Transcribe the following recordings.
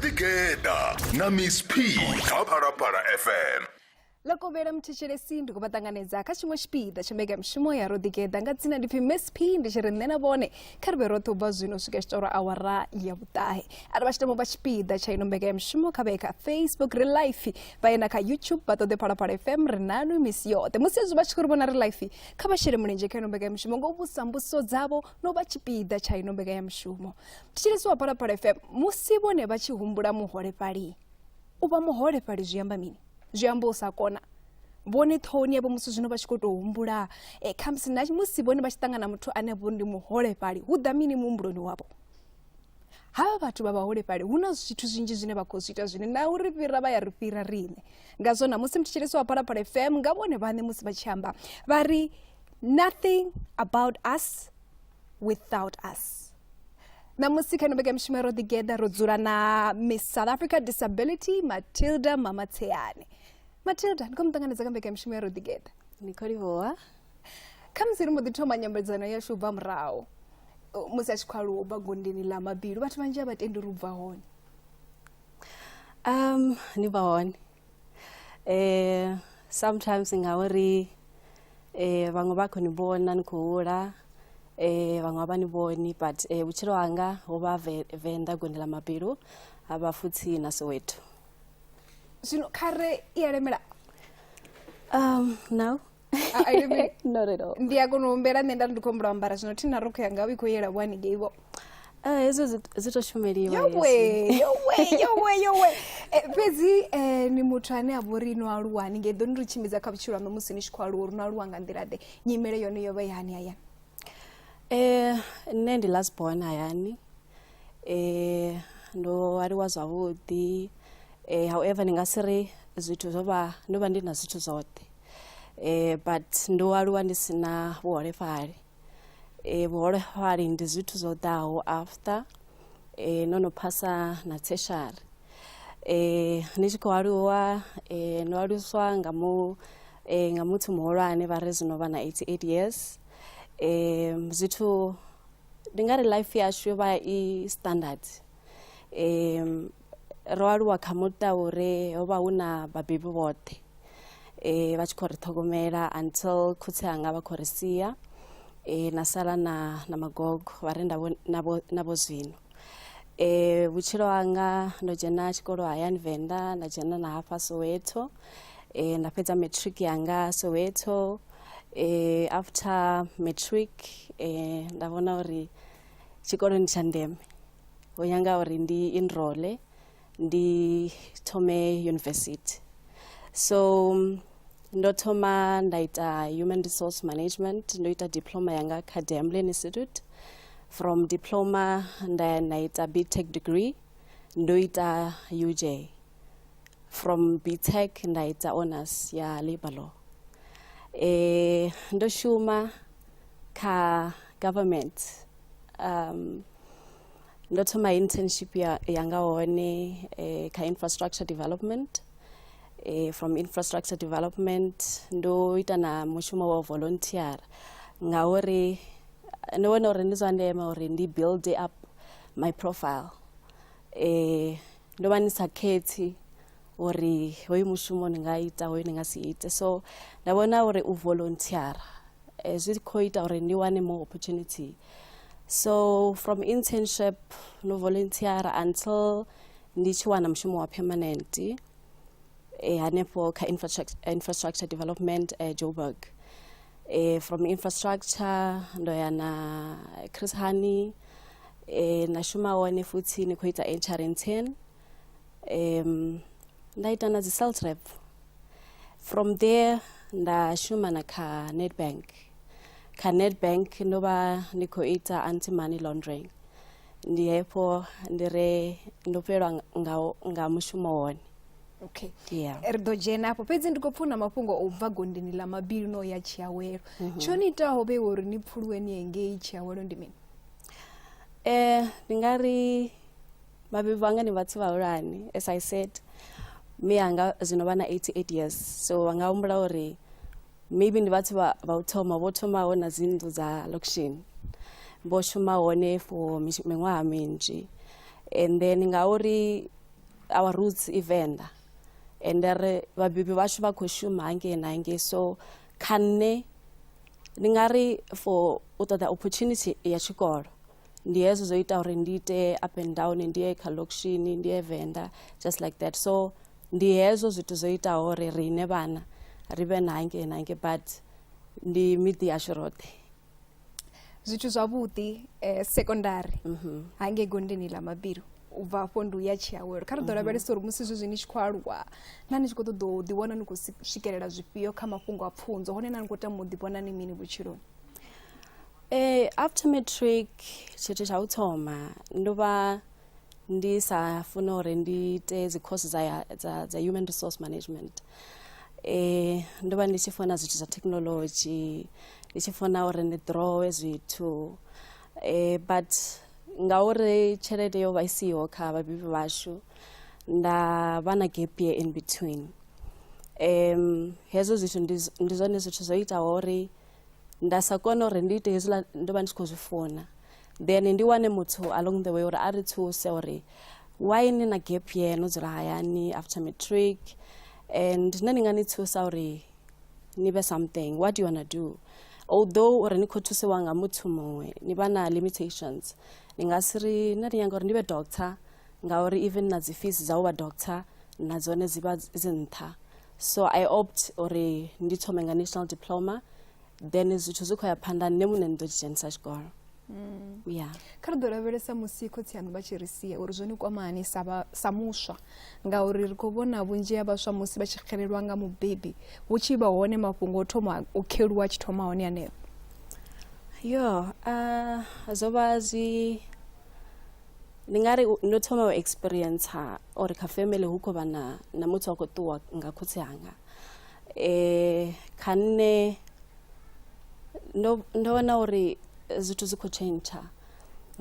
Ḓigeḓa na Miss P kha Phalaphala FM. Ḽo kovhela muthetshelesi, ndi khou vha ṱanganedza kha tshiṅwe tshipiḓa tsha mbekanyamushumo ya Ro Ḓigeḓa. Nga dzina ndi pfi Miss P, ndi tshi ri nṋe na vhone kha ri vhe roṱhe u bva zwino u swika tshitoro awara ya vhuṱahe. Arali vha tshi tama u vha tshipiḓa tsha ino mbekanyamushumo, kha vha ye kha Facebook ri live, vha ye na kha YouTube vha ṱoḓe Phalaphala FM, ri nanu misi yoṱhe. Musi hezwi vha tshi khou ri vhona ri live, kha vha shele mulenzhe kha ino mbekanyamushumo nga u vhusa mbudziso dzavho na u vha tshipiḓa tsha ino mbekanyamushumo. Muthetshelesi wa Phalaphala FM, musi vhone vha tshi humbula muholefhali, u vha muholefhali zwi amba mini? Zwi amba u sa kona? Vhone ṱhohoni yavho musi zwino vha tshi khou tou humbula, khamusi na musi vhone vha tshi ṱangana muthu ane vho ndi muholefhali, hu ḓa mini muhumbuloni wavho? Havha vhathu vha vhaholefhali hu na zwithu zwinzhi zwine vha khou zwi ita zwine na uri fhira vha ya ri fhira riṋe. Ngazwo na musi muthetshelesi wa Phalaphala FM nga vhone vhaṋe musi vha tshi amba vha ri nothing about us without us. Ṋamusi kha ino mbekanyamushumo ro ḓigeḓa ro dzula na Miss South Africa Disability Matilda Mamatseane. Matilda, ndi khou mu ṱanganedza kha mbekanyamushumo ya Ro Ḓigeḓa. Ndi khou livhuwa. Khamusi ri mbo ḓi thoma nyambedzano yashu u bva murahu musi a tshi khou aluwa u bva gondeni ḽa Mabilu, vhathu vhanzhi a vha tendi uri u bva hone. Ni bva hone. Sometimes ngauri vhaṅwe vha khou ni vhona ni khou hula, vhaṅwe a vha ni vhoni, but vhutshilo hanga ho vha Venḓa Gondi ḽa Mabilu, ha vha futhi na Soweto. Zwino khare i a lemela? No. A i lemeli? Not at all. Ndi a kona u humbela nṋe nda ri ndi khou humbula u ambara zwino thi na rokho yanga i khou yela vho haningei vho. Hezwo zwi to shumeliwa. Yowe, yowe, yowe, yowe. Fhedzi ni muthu ane a vha uri no aluwa haningei, ḓo ni ri tshimbidza kha vhutshilo haṋu musi ni tshi khou aluwa uri no aluwa nga nḓila ḓe, nyimele yone yo vha i hani hayani? Nṋe ndi last born hayani. Ndo aluwa zwavhuḓi. However ndi nga si ri zwithu zwo vha, ndo vha ndi na zwithu zwoṱhe. But ndo aluwa ndi si na vhuholefhali. Vhuholefhali ndi zwithu zwo ḓaho after no no phasa na tertiary. Ndi tshi khou aluwa, ndo aluswa nga mu nga muthu muhulwane vha re zwino vha na 88 years. Zwithu ndi nga ri life yashu yo vha i standard. Ro aluwa kha muṱa uri ho vha hu na vhabebi vhoṱhe vha tshi khou ri ṱhogomela until khotsi anga vha khou ri sia, na sala na magogo vha re navho navho zwino. Vhutshilo hanga ndo dzhena tshikolo hayani Venḓa, nda dzhena na hafha Soweto, nda fhedza matric yanga Soweto. After matric nda vhona uri tshikolo ndi tsha ndeme, ho nyanga uri ndi enroll ndi thome university. So ndo thoma nda ita human resource management, ndo ita diploma yanga kha Damelin Institute. From diploma nda ya nda ita BTech degree, ndo ita UJ. From BTech nda ita honors ya labor law. Ndo shuma kha government. Ndo thoma internship ya yanga hone kha infrastructure development. From infrastructure development ndo ita na mushumo wa volunteer ngauri ndo vhona uri ndi zwa ndeme uri ndi build up my profile. Ndo vha ndi sa khethi uri hoyu mushumo ndi nga ita, hoyu ndi nga si ite, so nda vhona uri u volunteer zwi khou ita uri ndi wane more opportunity. So from internship no volunteer until ndi tshi wana mushumo wa permanent hanefho kha infrastructure development Joburg. From infrastructure ndo ya na Chris Hani, na shuma hone futhi ni khou ita HR intern. Nda ita na dzi sales rep. From there nda shuma na kha Nedbank. Kha Nedbank ndo vha ndi khou ita anti money laundering. Ndi hefho ndi re ndo fhelelwa nga mushumo wone. Okay. Yeah. Ri ḓo dzhena afho, fhedzi ndi khou pfuna mafhungo o bva gondeni ḽa Mabilu no ya Tshiawelo. Tsho ni itaho vhe uri ni pfuluwe ni ngei Tshiawelo ndi mini? Ndi nga ri vhabebi vhanga ndi vhathu vhahulwane, as I said, mme anga zwino vha na 88 years, so vha nga humbula uri maybe ndi vhathu vha u thoma vho thomaho na dzi nnḓu dza lokishini, vho shuma hone for miṅwaha minzhi. And then ngauri Our roots i Venḓa, ende ri vhabebi vhashu vha khou shuma hangei na hangei. So kha nṋe ndi nga ri for u ṱoḓa opportunity ya tshikolo, ndi hezwo zwo ita uri ndi ite up and down, ndi ye kha lokishini, ndi ye Venḓa, just like that. So ndi hezwo zwithu zwo itaho uri riṋe vhana ri vhe na hangei na hangei, but ndi miḓi yashu roṱhe. Zwithu zwavhuḓi, secondary hangei Gondeni ḽa Mabilu, u bva afho ndi u ya tshiawelo. Kha ri ḓo lavhelesa uri musi zwezwi ni tshi khou aluwa, na ni tshi khou ṱoḓa u ḓiwana ni khou swikelela zwifhio kha mafhungo a pfunzo, hone na ni khou tama u ḓivhona ni mini vhutshiloni? After matric, tshithu tsha u thoma ndo vha ndi sa funa uri ndi ite dzi course dza human resource management. Ndo vha ndi tshi funa zwithu zwa technology, ndi tshi funa uri ndi drawe zwithu, but ngauri tshelede yo vha i siho kha vhabebi vhashu, nda vha na gap year in between. Hezwo zwithu ndi zwone zwithu zwo itaho uri nda sa kone uri ndi ite hezwiḽa ndo vha ndi tshi khou zwi funa. Then ndi wane muthu along the way uri a ri thuse uri why ni na gap year, no dzula hayani after matric, and nṋe ndi nga ni thusa uri ni vhe something. What do you wanna do? Although uri ni khou thusiwa nga muthu muṅwe, ni vha na limitations. Ni nga si ri nṋe ndi nyaga uri ndi vhe doctor, ngauri even na dzi fees dza u vha doctor na dzone dzi vha dzi nṱha. So I opt uri ndi thome nga national diploma, then zwithu zwi khou ya phanḓa, nṋe muṋe ndi ḓo dzhenisa tshikolo, yeah. Kha ri ḓo lavhelesa musi khotsi aṋu vha tshi ri sia, uri zwo ni kwama hani sa muswa, ngauri ri khou vhona vhunzhi ha vhaswa musi vha tshi xelelwa nga mubebi hu tshi vha hone mafhungo o thoma u kheluwa tshi thoma hone hanefho. Yo, zwo vha zwi, ndi nga ri ndo thoma u experience uri kha family hu khou vha na muthu a khou ṱuwa nga khotsi anga. Kha nṋe ndo vhona uri zwithu zwi khou tshentsha,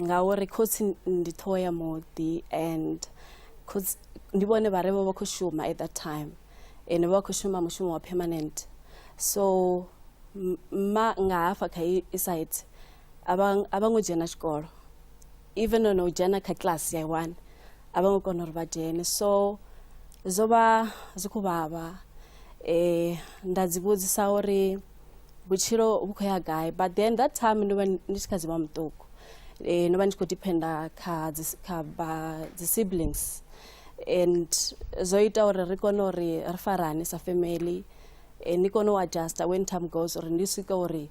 ngauri khotsi ndi ṱhoho ya muḓi, and khotsi ndi vhone vha re vho vha khou shuma at that time, and vha khou shuma mushumo wa permanent. So mma nga hafha kha i side a vha ngo dzhena tshikolo, even no dzhena kha class ya 1 a vha ngo kona uri vha dzhene. So zwo vha zwi khou vhavha, nda dzi vhudzisa uri vhutshilo vhu khou ya gai. But then that time ndo vha ndi tshi kha dzi vha muṱuku, ndo vha ndi tshi khou dependa kha dzi siblings, and zwo ita uri ri kone uri ri farane sa family, ni kone u adjusta when time goes, uri ndi swike uri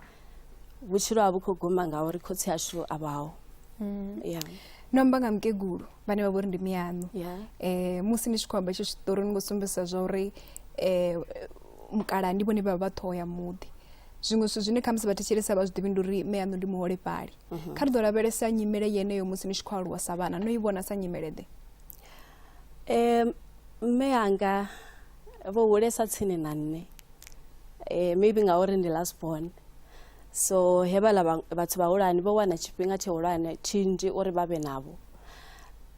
vhutshilo ha vhu khou guma ngauri khotsi ashu a vhaho, yeah. No amba nga mukegulu vhane vha vhori ndi miyaṋu. Yeah. Musi ni tshi khou amba itsho tshiṱori, ni khou sumbedzisa zwa uri mukalaha ndi vhone vha vha ṱhoho ya muḓi. Zwiṅwe zwithu zwine khamusi vhathetshelesi a vha zwi ḓivhi ndi uri mme aṋu ndi muholefhali. Kha ri ḓo lavhelesa nyimele yeneyo musi ni tshi khou aluwa sa vhana, no i vhona sa nyimele ḓe? Mme anga vho hulesa tsini na nṋe, maybe ngauri ndi last born, so hevhaḽa vhathu vhahulwane vho wana tshifhinga tshihulwane tshinzhi uri vha vhe navho,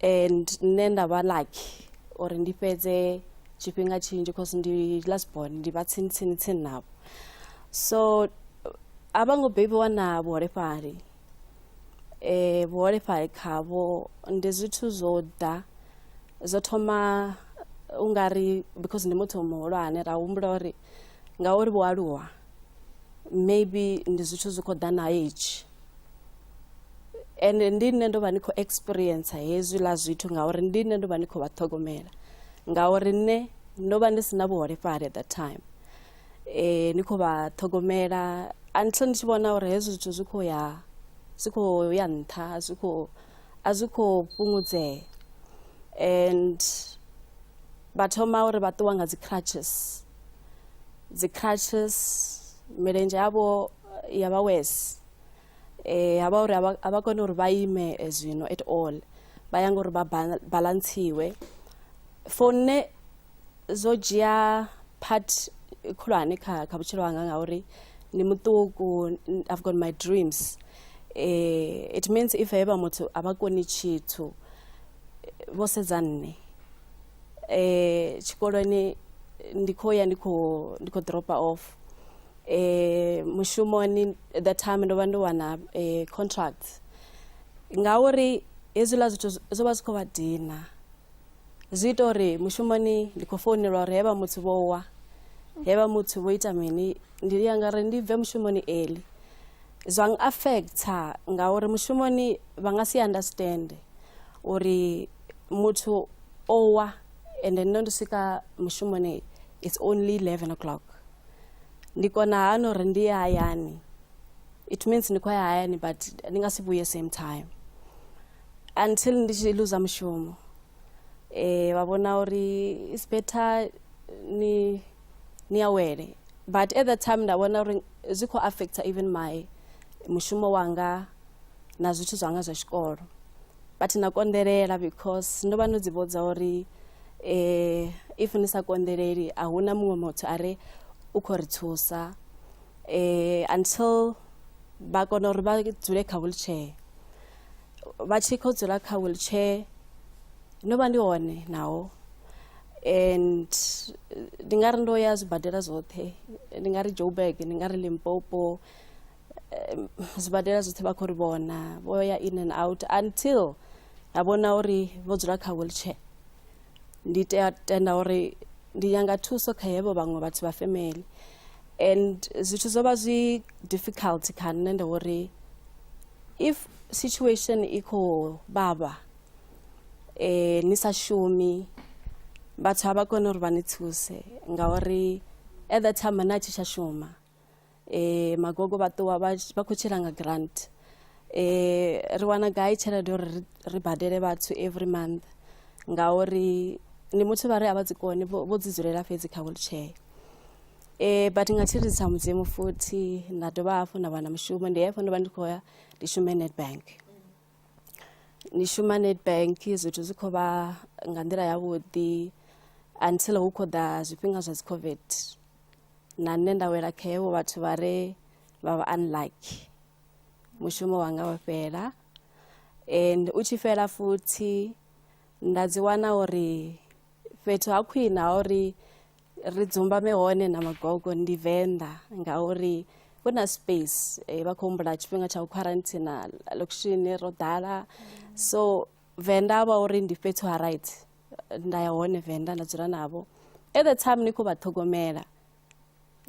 and nṋe nda vha lucky uri ndi fhedze tshifhinga tshinzhi cause ndi last born, ndi vha tsini tsini tsini navho. So a vha ngo bebiwa na vhuholefhali. Vhuholefhali khavho ndi zwithu zwo ḓa zwo thoma ungari because ndi muthu muhulwane, ra humbula uri ngauri vho aluwa, maybe ndi zwithu zwi khou ḓa na age. And ndi nṋe ndo vha ndi khou experience hezwiḽa zwithu, ngauri ndi nṋe ndo vha ndi khou vha ṱhogomela, ngauri nṋe ndo vha ndi si na vhuholefhali at that time. Ndi khou vha ṱhogomela until ndi tshi vhona uri hezwi zwithu zwi khou ya nṱha, a zwi khou fhungudzea, and vha thoma uri vha ṱuwa nga dzi crutches, dzi crutches, milenzhe yavho ya vha worse, ha vha uri a vha koni uri vha ime zwino at all, vha ya ngori vha balantsiwe. For nṋe zwo dzhia part khulwane kha vhutshilo hanga, ngauri ndi muṱuku, I've got my dreams. It means if hevha muthu a vha koni tshithu, vho sedza nṋe. Tshikoloni ndi khou ya, ndi khou dropa off. Mushumoni that time ndo vha ndo wana contract, ngauri hezwiḽa zwithu zwo vha zwi khou vha dina. Zwi ita uri mushumoni ndi khou founelwa uri hevha muthu vho wa, hevha muthu vho ita mini, ndi ya nga ri ndi bve mushumoni early. Zwa n affecta ngauri mushumoni vha nga si understand uri muthu o wa, ende nṋe ndi swika mushumoni it's only 11 o'clock. Ndi kona hani uri ndi ye hayani? It means ndi khou ya hayani, but ndi nga si vhuye same time until ndi tshi luza mushumo. Vha vhona uri it's better ni awele, but at that time nda vhona uri zwi khou affecta even my mushumo wanga na zwithu zwanga zwa tshikolo, but nda konḓelela because ndo vha ndo dzi vhudza uri if ni sa konḓeleli, a huna muṅwe muthu are u khou ri thusa until vha kona uri vha dzule kha wheelchair. Vha tshi khou dzula kha wheelchair, ndo vha ndi hone naho, and ndi nga ri ndo ya zwibadela zwoṱhe, ndi nga ri Joburg, ndi nga ri Limpopo, zwibadela zwoṱhe vha khou ri vhona, vho ya in and out until ha vhona uri vho dzula kha wheelchair. Ndi tea tenda uri ndi nyanga thuso kha hevho vhaṅwe vhathu vha family, and zwithu zwo vha zwi difficult kha nṋe, ndi uri if situation i khou vhavha, ni sa shumi, vhathu a vha koni uri vha ni thuse, ngauri at that time na tshi tsha shuma, magogo vha ṱuwa vha khou tshila nga grant. Ri wana gai tshelede uri ri badele vhathu every month, ngauri ndi muthu vha ri a vha dzi koni, vho dzi dzulela fhedzi kha wheelchair. But nga tshilidzi tsha Mudzimu futhi nda dovha hafhu nda wana mushumo. Ndi hafho ndo vha ndi khou ya ndi shume Nedbank, ndi shuma Nedbank, zwithu zwi khou vha nga nḓila yavhuḓi until hu khou ḓa zwifhinga zwa dzi COVID, na nṋe nda wela kha hevho vhathu vha re vha vha unlucky. Mushumo wanga wa fhela, and u tshi fhela futhi nda dzi wana uri fhethu ha khwine ha uri ri dzumbame hone na magogo ndi Venḓa, ngauri hu na space. Vha khou humbula tshifhinga tsha u quarantine lokishini ro ḓala, so Venḓa vha uri ndi fhethu ha right. Nda ya hone Venḓa, nda dzula navho. At the time ni khou vha ṱhogomela,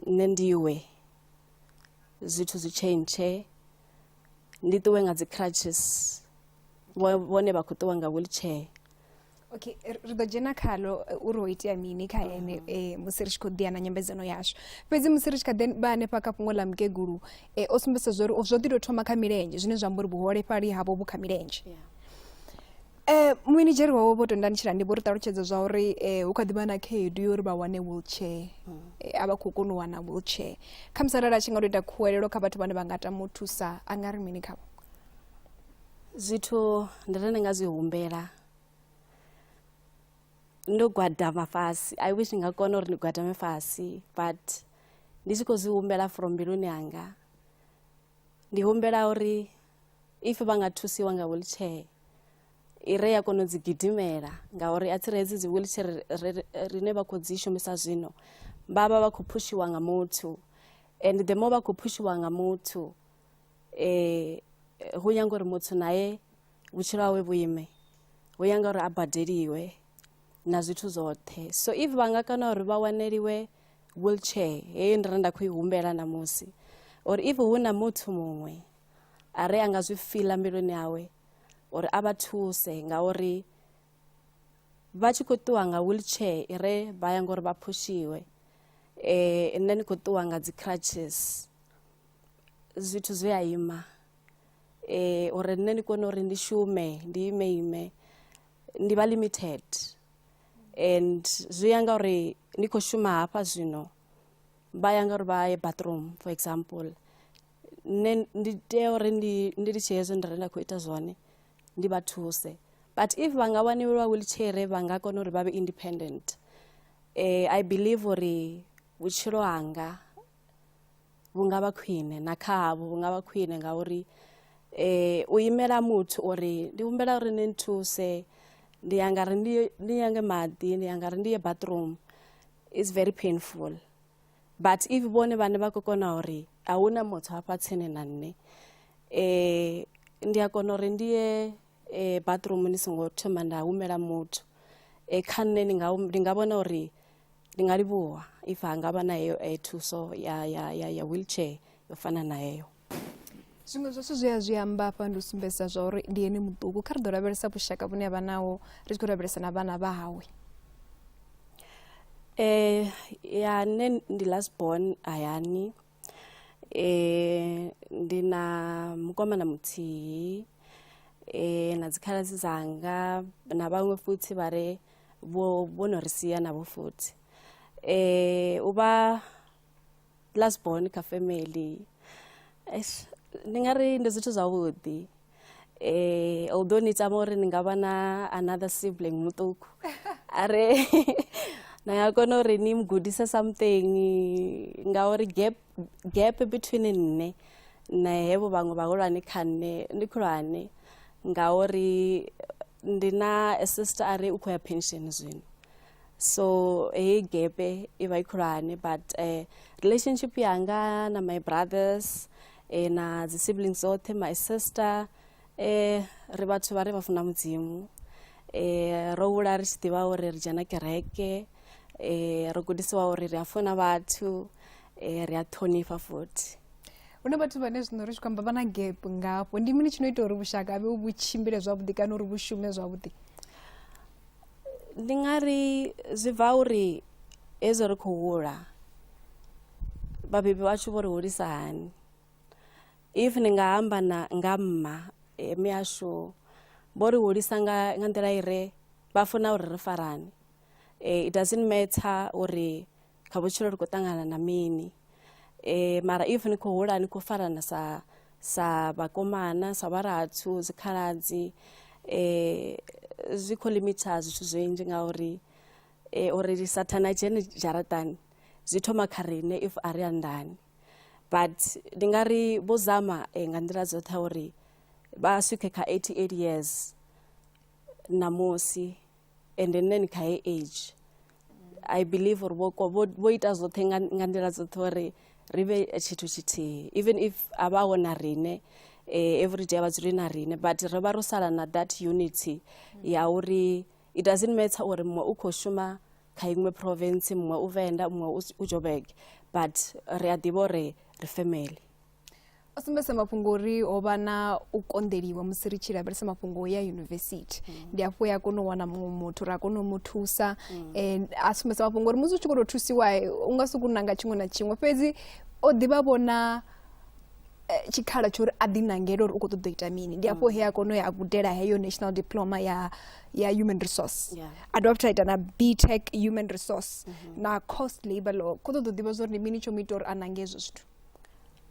nṋe ndiwe zwithu zwi tshentshe, ndi ṱuwe nga dzi crutches, vhone vha khou ṱuwa nga wheelchair. Okay, ri ḓo dzhena khalo uri ho itea mini kha ene musi ri tshi khou ḓiya na nyambedzano yashu. Fhedzi musi ri tshi kha ḓi vha hanefha kha fhungo ḽa mukegulu, o sumbedzisa zwa uri zwo ḓi tou thoma kha milenzhe, zwine zwa amba uri vhuholefhali havho vhu kha milenzhe. Minidzheri wawe Vho Tondani Tshilandi vho ri ṱalutshedza zwa uri hu kha ḓi vha na khaedu ya uri vha wane wheelchair. A vha khou kona u wana wheelchair. Kha musi arali a tshi nga tou ita khuwelelo kha vhathu vhane vha nga tama u thusa, a nga ri mini khavho? Zwithu ndi re ndi nga zwi humbela ndo gwadama fhasi, I wish ndi nga kona uri ndi gwadame fhasi, but ndi tshi khou zwi humbela from mbiluni yanga, ndi humbela uri if vha nga thusiwa nga wheelchair i re ya kona u dzi gidimela, ngauri a thi ri hedzi dzi wheelchair rine vha khou dzi shumisa zwino, vha vha vha khou phushiwa nga muthu, and the more vha khou phushiwa nga muthu, hu nyanga uri muthu naye vhutshilo hawe vhuime, hu ya nga uri a badeliwe na zwithu zwoṱhe. So if vha nga kona uri vha waneliwe wheelchair heyo, ndi re nda khou i humbela ṋamusi uri if hu na muthu muṅwe a re a nga zwi fila mbiluni yawe uri a vha thuse, ngauri vha tshi khou ṱuwa nga wheelchair i re vha ya ngori vha phushiwe, nṋe ndi khou ṱuwa nga dzi crutches, zwithu zwi a ima. Uri nṋe ndi kone uri ndi shume, ndi ime ime, ndi vha limited, and zwi ya nga uri ndi khou shuma hafha zwino, vha ya nga uri vha ye bathroom, for example, nṋe ndi tea uri ndi litshe hezwo ndi re nda khou ita zwone, ndi vha thuse. But if vha nga waniwa wheelchair, vha nga kona uri vha vhe independent. I believe uri vhutshilo hanga vhu nga vha khwine na kha havho vhu nga vha khwine, ngauri u imela muthu uri ndi humbela uri ni nthuse, ndi ya nga ri ndi nyange maḓi, ndi ya nga ri ndi ye bathroom, is very painful. But if vhone vhane vha khou kona uri a huna muthu hafha tsini na nṋe, ndi a kona uri ndi ye bathroom ndi songo thoma nda humela muthu. Kha nṋe ndi nga vhona uri ndi nga livhuwa if ha nga vha na heyo thuso ya wheelchair yo fana na heyo. Zwiṅwe zwa zwithu zwe a zwi amba hafha ndi u sumbedzisa zwa uri ndi ene muṱuku. Kha ri ḓo lavhelesa vhushaka vhune a vha naho ri tshi khou lavhelesa na vhana vha hawe. Ya nṋe ndi last born hayani. Ndi na mukomana muthihi, na dzikhaladzi dzanga na vhaṅwe futhi vha re vho no ri sia navho futhi. U vha last born kha family ndi nga ri ndi zwithu zwavhuḓi. Although ni tama uri ni nga vha na another sibling muṱuku are na nga kona uri ni mugudise something, ngauri gap between nṋe na hevho vhaṅwe vhahulwane kha nṋe ndi khulwane, ngauri ndi na a sister are u khou ya pension zwino, so heyi gap i vha i khulwane. But relationship yanga na my brothers, na dzi siblings dzoṱhe, my sister, ri vhathu vha re vha funa Mudzimu. Ro hula ri tshi ḓivha uri ri dzhena kereke, ro gudisiwa uri ri a funa vhathu, ri a ṱhonifha futhi. Hu na vhathu vhane zwino ri tshi khou amba vha na gap ngafho, ndi mini tshi no ita uri vhushaka vhe vhu tshimbile zwavhuḓi kana uri vhu shume zwavhuḓi? Ndi nga ri zwi bva uri hezwo ri khou hula vhabebi vhashu vho ri hulisa hani. If ni nga amba na nga mma miyashu vho ri hulisa nga nḓila ire vha funa uri ri farane. It doesn't matter uri kha vhutshilo ri khou ṱangana na mini, mara if ni khou hula ni khou farana sa vhakomana, sa vharathu, dzikhaladzi, zwi khou limita zwithu zwinzhi, ngauri uri sathana a dzhene dzharaṱani zwi thoma kha riṋe if a ri anḓani. But ndi nga ri vho zama nga nḓila dzoṱhe uri vha swike kha 88 years ṋamusi, and nṋe ni kha heyi age I believe uri vho ita zwoṱhe nga nḓila dzoṱhe uri ri vhe tshithu tshithihi, even if a vha ho na riṋe every day, vha dzuli na riṋe, but ri vha ro sala na that unity ya uri it doesn't matter uri muṅwe u khou shuma kha iṅwe province, muṅwe u Venda, muṅwe u Joburg, but ri a ḓivha uri ri family. O sumbedzisa mafhungo uri ho vha na u konḓeliwa musi ri tshi lavhelesa mafhungo ya yunivesithi, ndi afho ya kona u wana muṅwe muthu ra kona u mu thusa. A sumbedzisa mafhungo uri musi u tshi khou tou thusiwa u nga sokou nanga tshiṅwe na tshiṅwe, fhedzi o ḓivha vhona tshikhala tsho uri a ḓi nangele uri u khou ṱoḓa u ita mini. Ndi afho he a kona u ya a gudela heyo national diploma ya human resource, a dovha futhi a ita na BTech human resource na cost labor law. Khou ṱoḓa u ḓivha zwa uri ndi mini tsho mu ita uri a nange hezwo zwithu.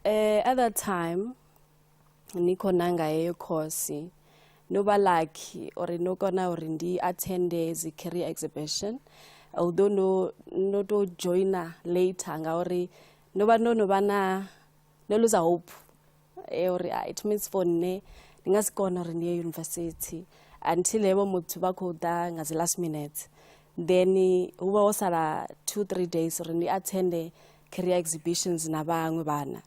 At that time ni khou nanga heyo course, no vha lucky uri no kona uri ndi attende dzi career exhibition, although no to joina later ngauri ndo vha ndo no vha na no lose hope uri it means for nṋe ndi nga si kone uri ndi ye university until hevho muthu vha khou ḓa nga dzi last minutes. Then hu vha ho sala 2-3 days uri ndi attende career exhibitions na vhaṅwe vhana,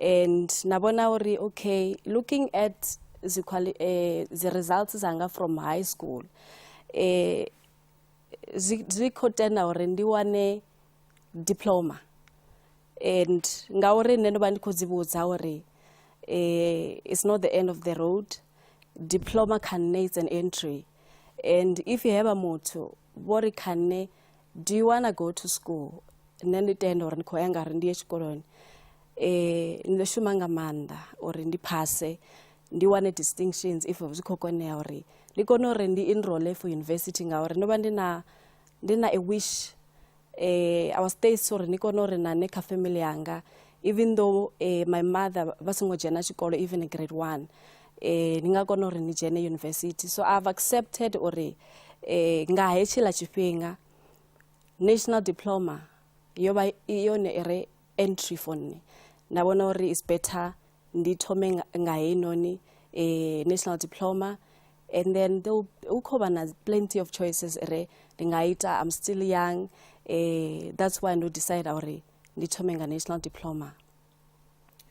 and na vhona uri okay, looking at the results dzanga from high school, zwi khou tenda uri ndi wane diploma. And ngauri nṋe ndo vha ndi khou dzi vhudza uri it's not the end of the road, diploma kha nṋe it's an entry. And if you have a muthu vho ri kha nṋe, do you wanna go to school, nṋe ndi tenda uri ndi khou ya nga ri ndi ye tshikoloni, ndi ḓo shuma nga maanḓa uri ndi phase, ndi wane distinctions if zwi khou konea uri ndi kone uri ndi enroll for university, ngauri ndo vha ndi na a wish, I was stay uri ndi kone uri na nṋe kha family yanga, even though my mother vha songo dzhena tshikolo even grade 1, ndi nga kona uri ndi dzhene university. So I've accepted uri nga hetshiḽa tshifhinga national diploma yo vha yone i re entry for nṋe. Nda vhona uri it's better ndi thome nga heinoni national diploma, and then hu khou vha na plenty of choices re ndi nga ita. I'm still young, that's why ndo decide uri ndi thome nga national diploma.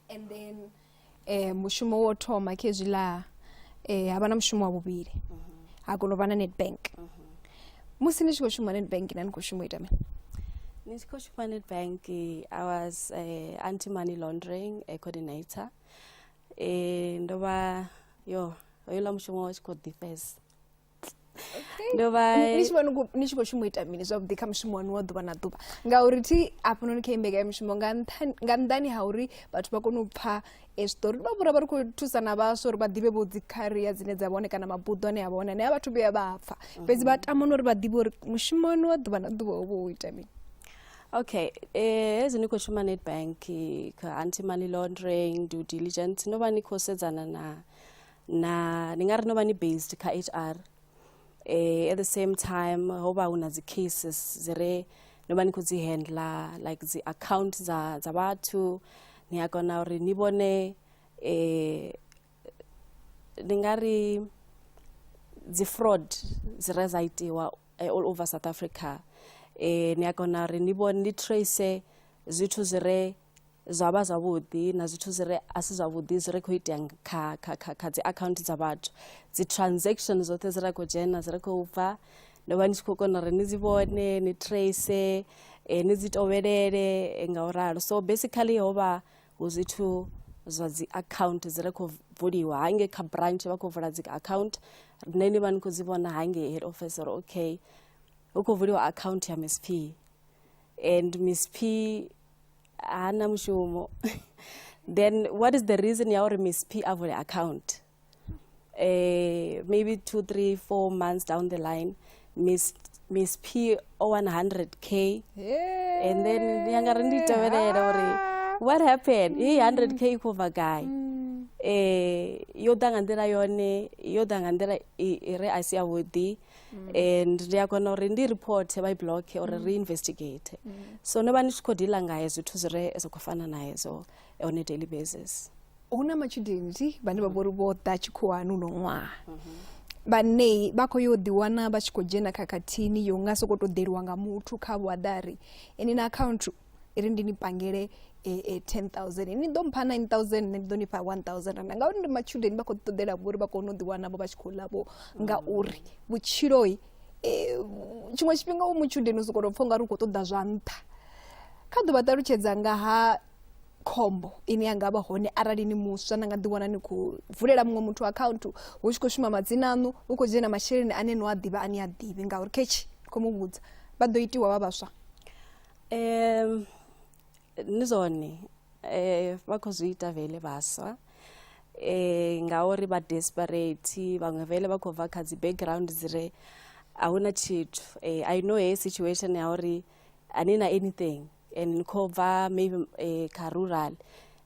And then mushumo wo thoma khezwiḽa, ha vha na mushumo wa vhuvhili, ha kona u vha na Nedbank. Musi ni tshi khou shuma Nedbank na ni khou shuma u ita mini? Ni tshi khou shuma Nedbank, I was anti money laundering coordinator. Ndo vha yo hoyuḽa mushumo wa tshi khou ḓifhesa. Ndo vha Ni tshi vha ni tshi khou shuma u ita mini zwavhuḓi kha mushumo wanu wa ḓuvha na ḓuvha? Ngauri thi hafhanoni kha mbekanyamushumo nga nnḓani ha uri vhathu vha kone u pfha zwiṱori vha vhura vha ri khou thusa na vhaswa uri vha ḓivhe vho dzi career dzine dza vhone kana mabuḓo ane a vha hone ane a vhathu vhuya vha pfha, fhedzi vha tama na uri vha ḓivhe uri mushumo wanu wa ḓuvha na ḓuvha wo vha wo ita mini. Okay, hezwi ni khou shuma Nedbank kha anti money laundering due diligence, no vha ni khou sedzana na ni nga ri no vha ni based kha HR. At the same time ho vha hu na dzi cases dzi re no vha ni khou dzi handler, like dzi account dza vhathu, ni a kona uri ni vhone ndi nga ri dzi fraud dzi re dza itiwa all over South Africa. Ni a kona uri ni vhone, ni trace zwithu zwi re zwa vha zwavhuḓi na zwithu zwi re a si zwavhuḓi zwi re khou itea kha dzi account dza vhathu, dzi transaction dzoṱhe dzi re khou dzhena dzi re khou bva, no vha ni tshi khou kona uri ni dzi vhone, ni trace, ni dzi tovhelele nga u ralo. So basically ho vha hu zwithu zwa dzi account dzi re khou vuliwa hangei kha branch, vha khou vula dzi account, nṋe ni vha ni khou dzi vhona hangei head office uri okay hu khou vuliwa account ya Miss P, and Miss P hana mushumo. Then what is the reason ya uri Miss P a vule account? Maybe 2, 3, 4 months down the line, Miss P o 100K. And then ya nga ri ndi tevhelela uri what happened? I 100K i khou bva gai? Yo ḓa nga nḓila yone, yo ḓa nga nḓila i re a si yavhuḓi. And ndi a kona uri ndi report vha i block uri ri investigate. So no vha ni tshi khou deala nga hezwo zwithu zwi re zwi khou fana na hezwo on a daily basis. Hu na matshudeni vhane vha vhori vho ḓa tshikhuwani uno ṅwaha, vhane vha khou yo ḓiwana vha tshi khou dzhena khakhathini yo nga sokou tou ḓeliwa nga muthu kha vho a ri ini na account iri ndi ni pangele 10,000, ni ḓo mpha 9,000, nṋe ndi ḓo ni fha 1,000 rand. Ngauri ndi matshudeni vha khou ṱoḓela vho uri vha kone u ḓiwana vho vha tshi khou ḽa vho, ngauri vhutshiloi tshiṅwe tshifhinga u mutshudeni u sokou tou pfha ungari u khou ṱoḓa zwa nṱha. Kha ḓo vha ṱalutshedza nga ha khombo ine ya nga vha hone arali ni muswa na nga ḓiwana ni khou vulela muṅwe muthu account hu tshi khou shuma madzina aṋu, hu khou dzhena masheleni ane no a ḓivha a ni a ḓivhi, ngauri khetshi khou mu vhudza vha ḓo itiwa vha vhaswa. Ndi zwone vha khou zwi ita vele vhaswa, ngauri vha desperate, vhaṅwe vele vha khou bva kha dzi background dzi re a huna tshithu. I know heyi situation ya uri a ni na anything and ni khou bva maybe kha rural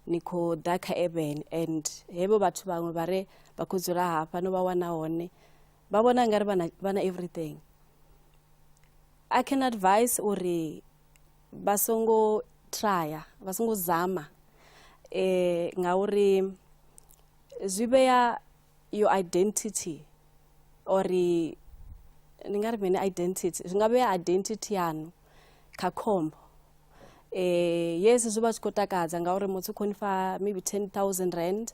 ni khou ḓa kha urban, and hevho vhathu vhaṅwe vha re vha khou dzula hafha no vha wana hone vha vhona ngari vha na everything. I can advise uri vha songo trya, vha songo zama, ngauri zwi vhea your identity, ori ndi nga ri mini identity, zwi nga vhea identity yanu kha khombo. Yes, zwi vha zwi khou takadza ngauri muthu khou nifha maybe 10,000 rand,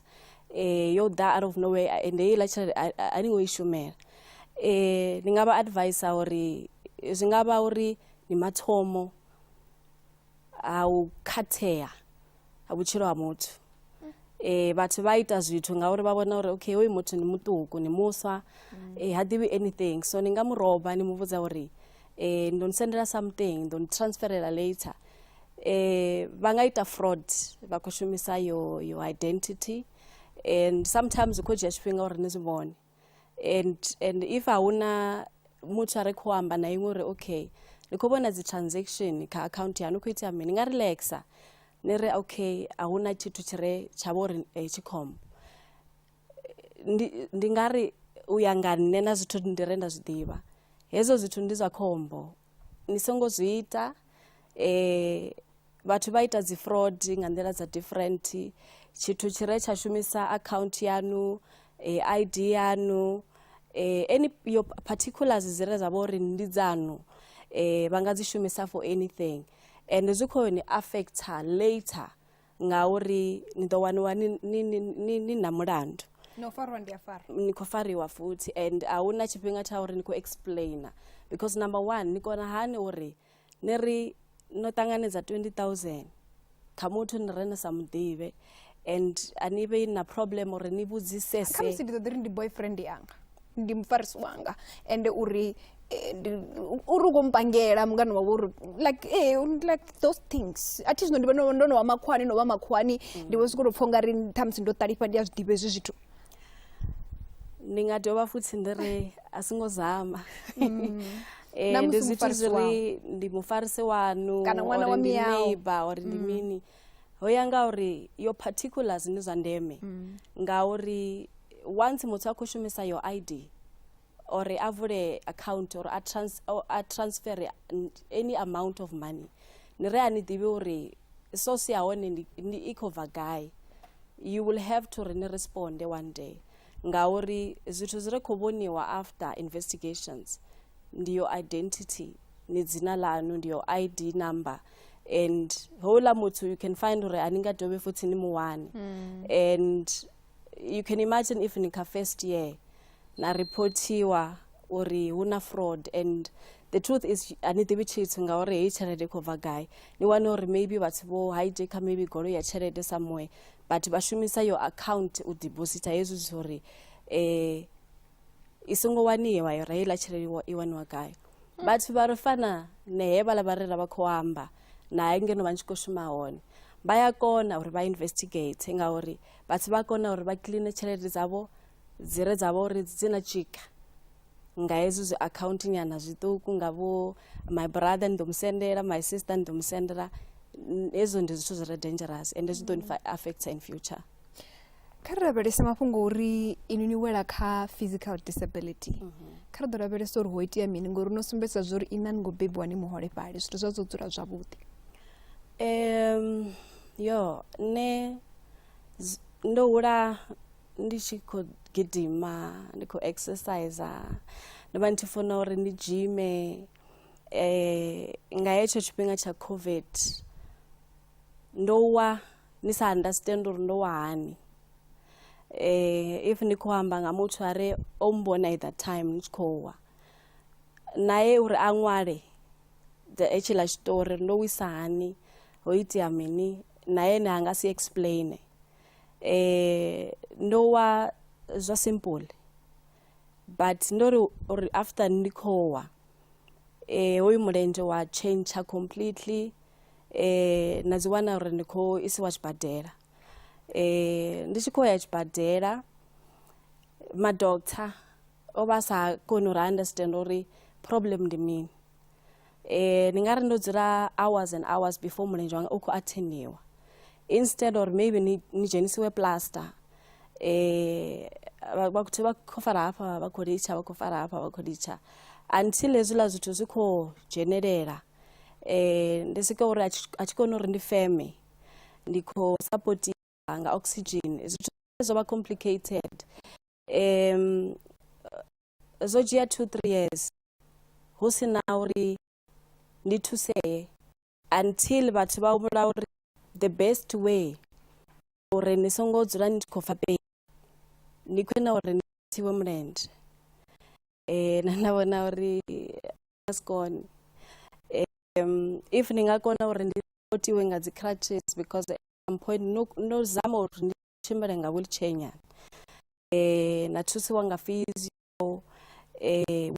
yo ḓa out of nowhere and heiḽa tshelede a ni ngo i shumela. Ndi nga vha advise uri zwi nga vha uri ndi mathomo a u khathea ha vhutshilo ha muthu. Vhathu vha ita zwithu ngauri vha vhona uri okay hoyu muthu ndi muṱuku, ndi muswa, ha ḓivhi anything, so ni nga mu roba ni mu vhudza uri ndo ni sendela something, ndo ni transferela later. Vha nga ita fraud, vha khou shumisa your identity, and sometimes zwi khou dzhia tshifhinga uri ni zwi vhone. And if a huna muthu a re khou amba na iṅwe uri okay ni khou vhona dzi transaction kha account yanu khou itea mini, nga relaxa ni ri okay a huna tshithu tshi re tsha vho uri tshi khombo. Ndi nga ri u ya nga nṋe na zwithu ndi re nda zwi ḓivha, hezwo zwithu ndi zwa khombo, ni songo zwi ita. Vhathu vha ita dzi fraud nga nḓila dza different, tshithu tshi re tsha shumisa account yanu, ID yanu, any your particulars dzi re dza vha uri ndi dzanu, vha nga dzi shumisa for anything, and zwi khou ni affecta later ngauri ni ḓo waniwa ni na mulandu. No farwa ndi a farwa. Ni khou fariwa futhi, and a huna tshifhinga tsha uri ni khou explaina, Because number one, ni kona hani uri ni ri no ṱanganedza 20,000 kha muthu ni re ni sa muḓivhe, and a ni vhe na problem uri ni vhudzisese. Khamusi ndi ḓo ḓi ri ndi boyfriend yanga, ndi mufarisi wanga, ende uri uri u khou mpangela mungana wawe, uri like like those things. A thi zwino ndi vha ndo no vha makhuwani, no vha makhuwani, ndi vho sokou tou pfha ungari ṱhamusi ndo ṱalifha, ndi a zwi ḓivha hezwi zwithu. Ndi nga dovha futhi ndi ri a songo zama. Na Ndi musi zwithu mufarisi zwi ri wau. Ndi mufarisi wanu Kana ṅwana or wa ndi miyau. neighbor or ndi mini, ho ya nga uri yo particulars ndi zwa ndeme, ngauri once muthu a khou shumisa your ID or a vule account or or a transfer any amount of money, ni ri a ni ḓivhi uri source ya hone ndi i khou bva gai, you will have to ri ni responde one day, ngauri zwithu zwi re khou vhoniwa after investigations ndi your identity, ni dzina lanu, ndi your ID number, and houḽa muthu you can find uri a ni nga dovhe futhi ni mu wane. And you can imagine if ni kha first year na reportiwa uri hu na fraud, and the truth is a ni ḓivhi tshithu ngauri heyi tshelede i khou bva gai. Ni wane uri maybe vhathu vho hijacka maybe goloi ya tshelede somewhere, but vha shumisa your account u deposita hezwi zwithu uri i songo waniwa uri heiḽa tshelede i waniwa gai. Vhathu vha ri fana ne hevhaḽa vha re ra vha khou amba naye ngeno vha tshi khou shuma hone, vha ya kona uri vha investigate, ngauri vhathu vha kona uri vha clean tshelede dzavho dzi re dzavho uri dzi na tshika nga hezwi zwi account nyana zwiṱuku, nga vho my brother ndi ḓo musendela, my sister ndi ḓo musendela. Hezwo ndi zwithu zwi re dangerous ende zwi ḓo ni affecta in future. Kha ri lavhelese mafhungo uri inwi ni wela kha physical disability. Kha ri ḓo lavhelesa uri ho itea mini, ngori no sumbedzisa zwa uri ina ni ngo bebiwa ni muholefhali, zwithu zwa zwo dzula zwavhuḓi. Yo nṋe ndo hula ndi tshi khou gidima, ndi khou exercise, ndo vha ndi tshi funa uri ndi dzhime. Nga hetsho tshifhinga tsha COVID ndo wa ni sa understand uri ndo wa hani. If ndi khou amba nga muthu are o mbona at that time ndi tshi khou wa naye uri a ṅwale hetshiḽa tshiṱori ndo wisa hani, ho itea mini, na ene a nga si explain. Ndo wa zwa simple, but ndo ri uri after ndi khou wa hoyu mulenzhe wa change completely, na dzi wana uri ndi khou isiwa tshibadela. Ndi tshi khou ya tshibadela, madoctor o vha sa koni uri understand uri problem ndi mini. Ndi nga ri ndo dzula hours and hours before mulenzhe wanga u khou attendiwa, instead or maybe ni dzhenisiwe plaster. Vhathu vha khou fara hafha vha khou litsha, vha khou fara hafha vha khou litsha, until hezwiḽa zwithu zwi khou dzhenelela. Ndi swika uri a tshi koni uri ndi feme, ndi khou supportiwa nga oxygen. Zwithu zwo vha complicated. Zwo dzhia 2-3 years hu si na uri ndi thusee, until vhathu vha humbula uri the best way uri ni songo dzula ni tshi khou pfa pain ndi khwine uri ni tsiwe mulenzhe. Na nda vhona uri si kone, if ni nga kona uri ndi supportiwe nga dzi crutches, because at some point no zama uri ndi tshimbile nga wheelchair nyana, na thusiwa nga physio,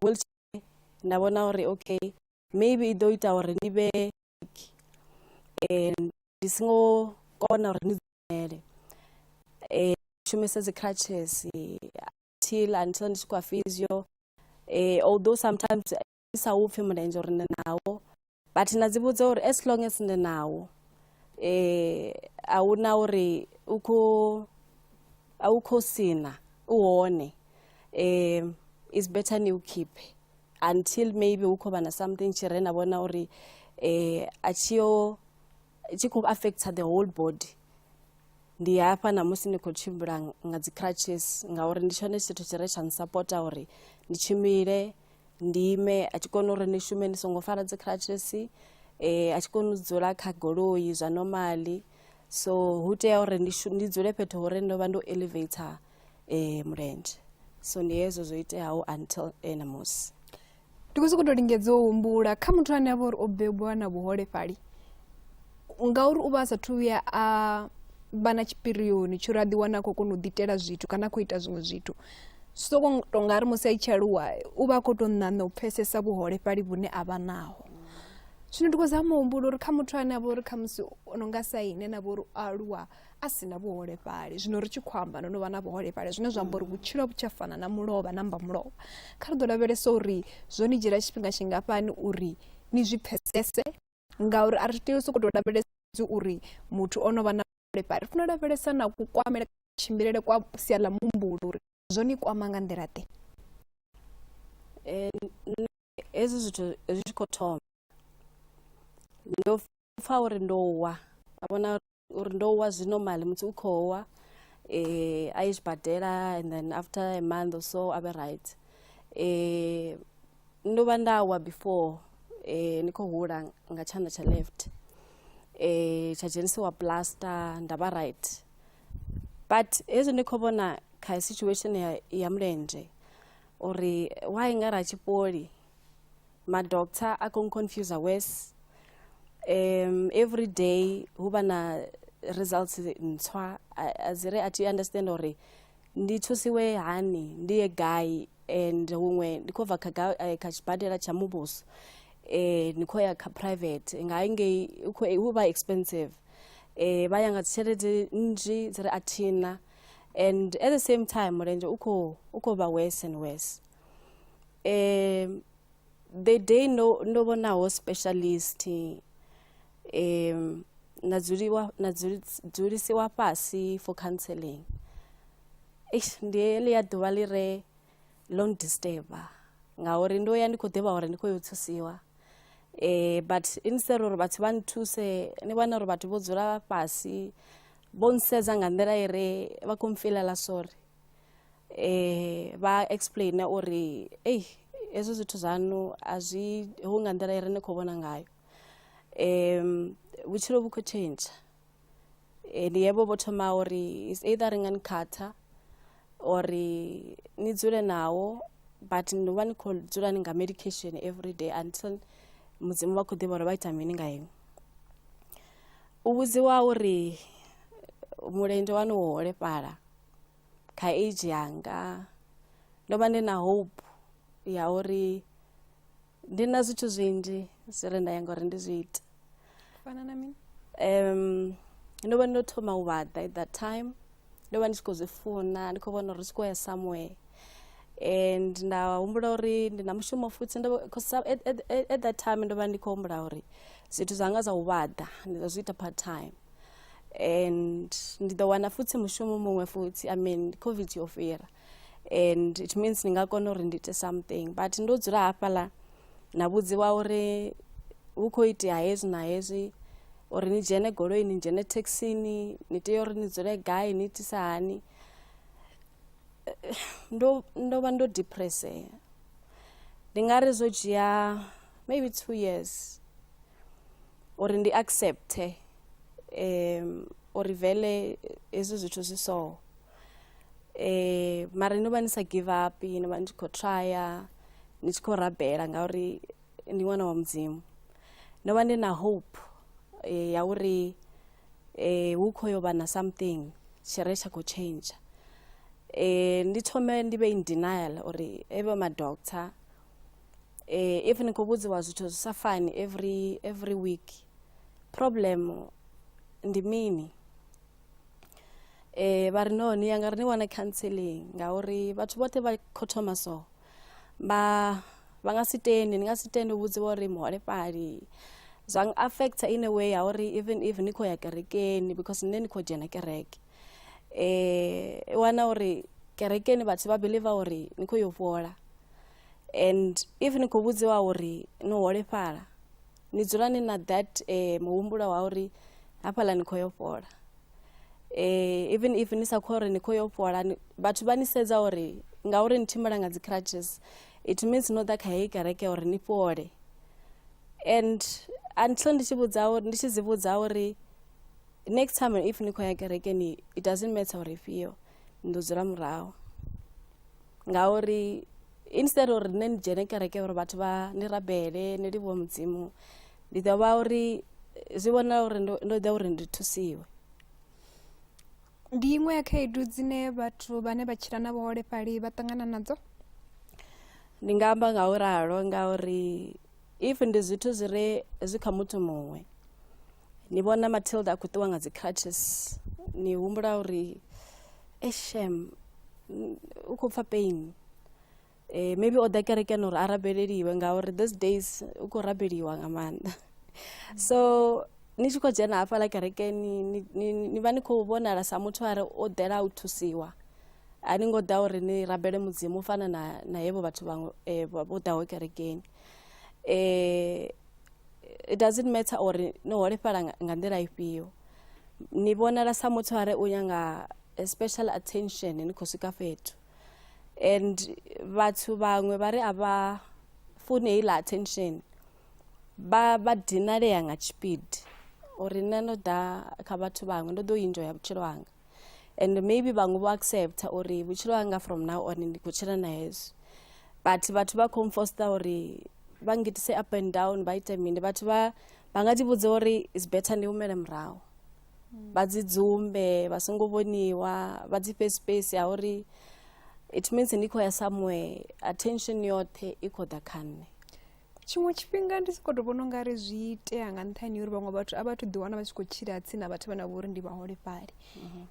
wheelchair, nda vhona uri okay, maybe i ḓo ita uri ndi vhe ndi songo kona uri ndi dzimele, shumise dzi crutches until ndi tshi khou ya physio. Although sometimes ndi sa upfhi mulenzhe uri ndi nawo, but nda dzi vhudza uri as long as ndi nawo, a huna uri u khou a u khou sina u hone, is better ni u keep until maybe hu khou vha na something tshi re na vhona uri a tshi yo tshi khou affecta the whole body. Ndi hafha na musi ndi khou tshimbila nga dzi crutches, ngauri ndi tshone tshithu tshi re tsha nsapota uri ndi tshimbile, ndi ime. A tshi koni uri ndi shume ndi songo fara dzi crutches, a tshi koni u dzula kha goloi zwa normally, so hu tea uri ndi dzule fhethu hore ndo vha ndo elevator mulenzhe. So ndi hezwo zwo iteaho until ṋamusi. Ndi khou sokou tou lingedza u humbula kha muthu ane a vha uri o bebwa na vhuholefhali, ngauri u vha a sathu vhuya a vha na tshipirioni tsho uri a ḓiwana a khou kona u ḓiitela zwithu kana a khou ita zwiṅwe zwithu, zwi sokou tou nga ri musi a tshi aluwa u vha a khou tou ṋaṋa u pfhesesa vhuholefhali vhune a vha naho. Zwino ndi khou zama u humbula uri kha muthu ane a vha uri khamusi o no nga sa ine na vha uri o aluwa a si na vhuholefhali, zwino ri tshi khou amba no no vha na vhuholefhali, zwine zwa amba uri vhutshilo vhu tsha fana na mulovha na mba mulovha, kha ri ḓo lavhelesa uri zwo ni dzhiela tshifhinga tshingafhani uri ni zwi pfhesese, ngauri a ri tei u sokou tou lavhelesa uri muthu o no vha na vhuholefhali, ri fanela u lavhelesa na kukwamele kutshimbilele kwa sia ḽa muhumbulo uri zwo ni kwama nga nḓila ḓe. Hezwi zwithu zwi tshi khou thoma ndo pfha uri ndo wa, nda vhona uri ndo wa zwi normal muthu u khou wa a ye tshibadela and then after a month or so a vhe right. Ndo vha nda wa before ndi khou hula nga tshanḓa tsha left tsha dzhenisiwa plaster nda vha right, but hezwi ndi khou vhona kha situation ya mulenzhe uri why nga ra tshipoli ma doctor a khou confuse worse. Every day hu vha na results ntswa a dzi ri a thi understand uri ndi thusiwe hani, ndi ye gai, and huṅwe ndi khou bva kha tshibadela tsha muvhuso ni khou ya kha private nga hangei hu vha expensive, vha ya nga dzi tshelede nnzhi dzi ri a thina, and at the same time mulenzhe u khou vha worse and worse. The day ndo vhonaho specialist na dzulisiwa fhasi for counseling, eish ndi heḽia ḓuvha ḽi re ḽo ndisturba ngauri ndo ya ndi khou ḓivha uri ndi khou yo thusiwa, but instead uri vhathu vha nthuse ni wana uri vhathu vho dzula fhasi vho nsedza nga nḓila i re vha khou mpfilela sorry, vha explain uri ei hezwi zwithu zwaṋu a zwi hu nga nḓila i re ni khou vhona ngayo, vhutshilo vhu khou tshentsha. Ndi hevho vho thoma uri is either ri nga ni khatha or ni dzule nawo, but ni vha ni khou dzula ni nga medication every day until mudzimu vha khou ḓivha uri vha ita mini nga iṅwe. U vhudziwa uri mulenzhe waṋu wo holefhala kha age yanga, ndo vha ndi na hope ya uri ndi na zwithu zwinzhi zwi re nda yanga uri ndi zwi ite. Fana na mini? Ndo vha ndo thoma u vhaḓa at that time, ndo vha ndi tshi khou zwi funa, ndi khou vhona uri zwi khou ya somewhere, and nda humbula uri ndi na mushumo futhi at that time ndo vha ndi khou humbula uri zwithu zwanga zwa u vhaḓa ndi ḓo zwi ita part time and ndi ḓo wana futhi mushumo muṅwe futhi. I mean COVID yo fhira and it means ndi nga kona uri ndi ite something, but ndo dzula hafhaḽa na vhudziwa uri hu khou itea hezwi na hezwi, uri ni dzhene goloini, ni dzhene thekhisini, ni tea uri ni dzule gai, ni itisa hani. Ndo vha ndo depressea, ndi nga ri zwo dzhia maybe 2 years uri ndi accepte uri vele hezwi zwithu zwi so. Mara ndo vha ndi sa give up, ndo vha ndi tshi khou trya, ndi tshi khou rabela ngauri ndi ṅwana wa mudzimu. Ndo vha ndi na hope ya uri hu khou yo vha na something tshi re tsha khou tshentsha. Ndi thome ndi vhe in denial uri evha ma doctor if ni khou vhudziwa zwithu zwi sa fani every week, problem ndi mini? Vha ri no ni ya nga ri ni wane counseling ngauri vhathu vhoṱhe vha khou thoma so vha nga si tendi, ni nga si tende u vhudziwa uri muholefhali. Zwa affecta in a way ya uri even if ni khou ya kerekeni, because nṋe ndi khou dzhena kereke, i wana uri kerekeni vhathu vha believe uri ni khou yo fhola, and if ni khou vhudziwa uri no holefhala ni dzula ni na that muhumbulo wa uri hafhaḽa ni khou yo fhola. Even if ni sa khou uri ni khou yo fhola, vhathu vha ni sedza uri ngauri ni tshimbila nga dzi crutches, it means no ḓa kha heyi kereke uri ni fhole. And until ndi tshi vhudza uri ndi tshi dzi vhudza uri next time if ni khou ya kerekeni, it doesn't matter uri ifhio, ni ḓo dzula murahu ngauri Instead uri nṋe ndi dzhene kereke uri vhathu vha ni rabele ni livhuwe Mudzimu, ndi ḓo vha uri zwi vhonala uri ndo ḓa uri ndi thusiwe. Ndi iṅwe ya khaedu dzine vhathu vhane vha tshila na vhuholefhali vha ṱangana nadzo? Ndi nga amba nga u ralo ngauri if ndi zwithu zwi re zwi kha muthu muṅwe, ni vhona Matilda a khou ṱuwa nga dzi crutches, ni humbula uri eshem u khou pfha pain. Maybe o ḓa kerekeni uri a rabeleliwe ngauri these days u khou rabeliwa nga maanḓa. So ni tshi khou dzhena hafhaḽa kerekeni ni vha ni khou vhonala sa muthu are o ḓela u thusiwa, a ni ngo ḓa uri ni rabele Mudzimu u fana na hevho vhathu vhaṅwe vho ḓaho kerekeni. It doesn't matter uri no holefhala nga nḓila ifhio, ni vhonala sa muthu are u nyanga special attention ni khou swika fhethu. And vhathu vhaṅwe vha ri a vha funi heiḽa attention, vha dinalea nga tshipidi uri nṋe ndo ḓa kha vhathu vhaṅwe ndo ḓo enjoya vhutshilo hanga. And maybe vhaṅwe vho accepta uri vhutshilo hanga from now on ndi khou tshila na hezwi, but vhathu vha khou mfosta uri vha ngitise up and down vha ite mini. Vhathu vha nga ḓi vhudza uri is better ndi humele murahu, vha dzi dzumbe vha songo vhoniwa, vha dzi fhe space ya uri it means ndi khou ya somewhere, attention yoṱhe i khou ḓa kha nṋe. Tshiṅwe tshifhinga ndi sokou tou vhona ungari zwi itea nga nṱhani uri vhaṅwe vhathu a vha thu ḓiwana vha tshi khou tshila tsini na vhathu vhane vha vha uri ndi vhaholefhali.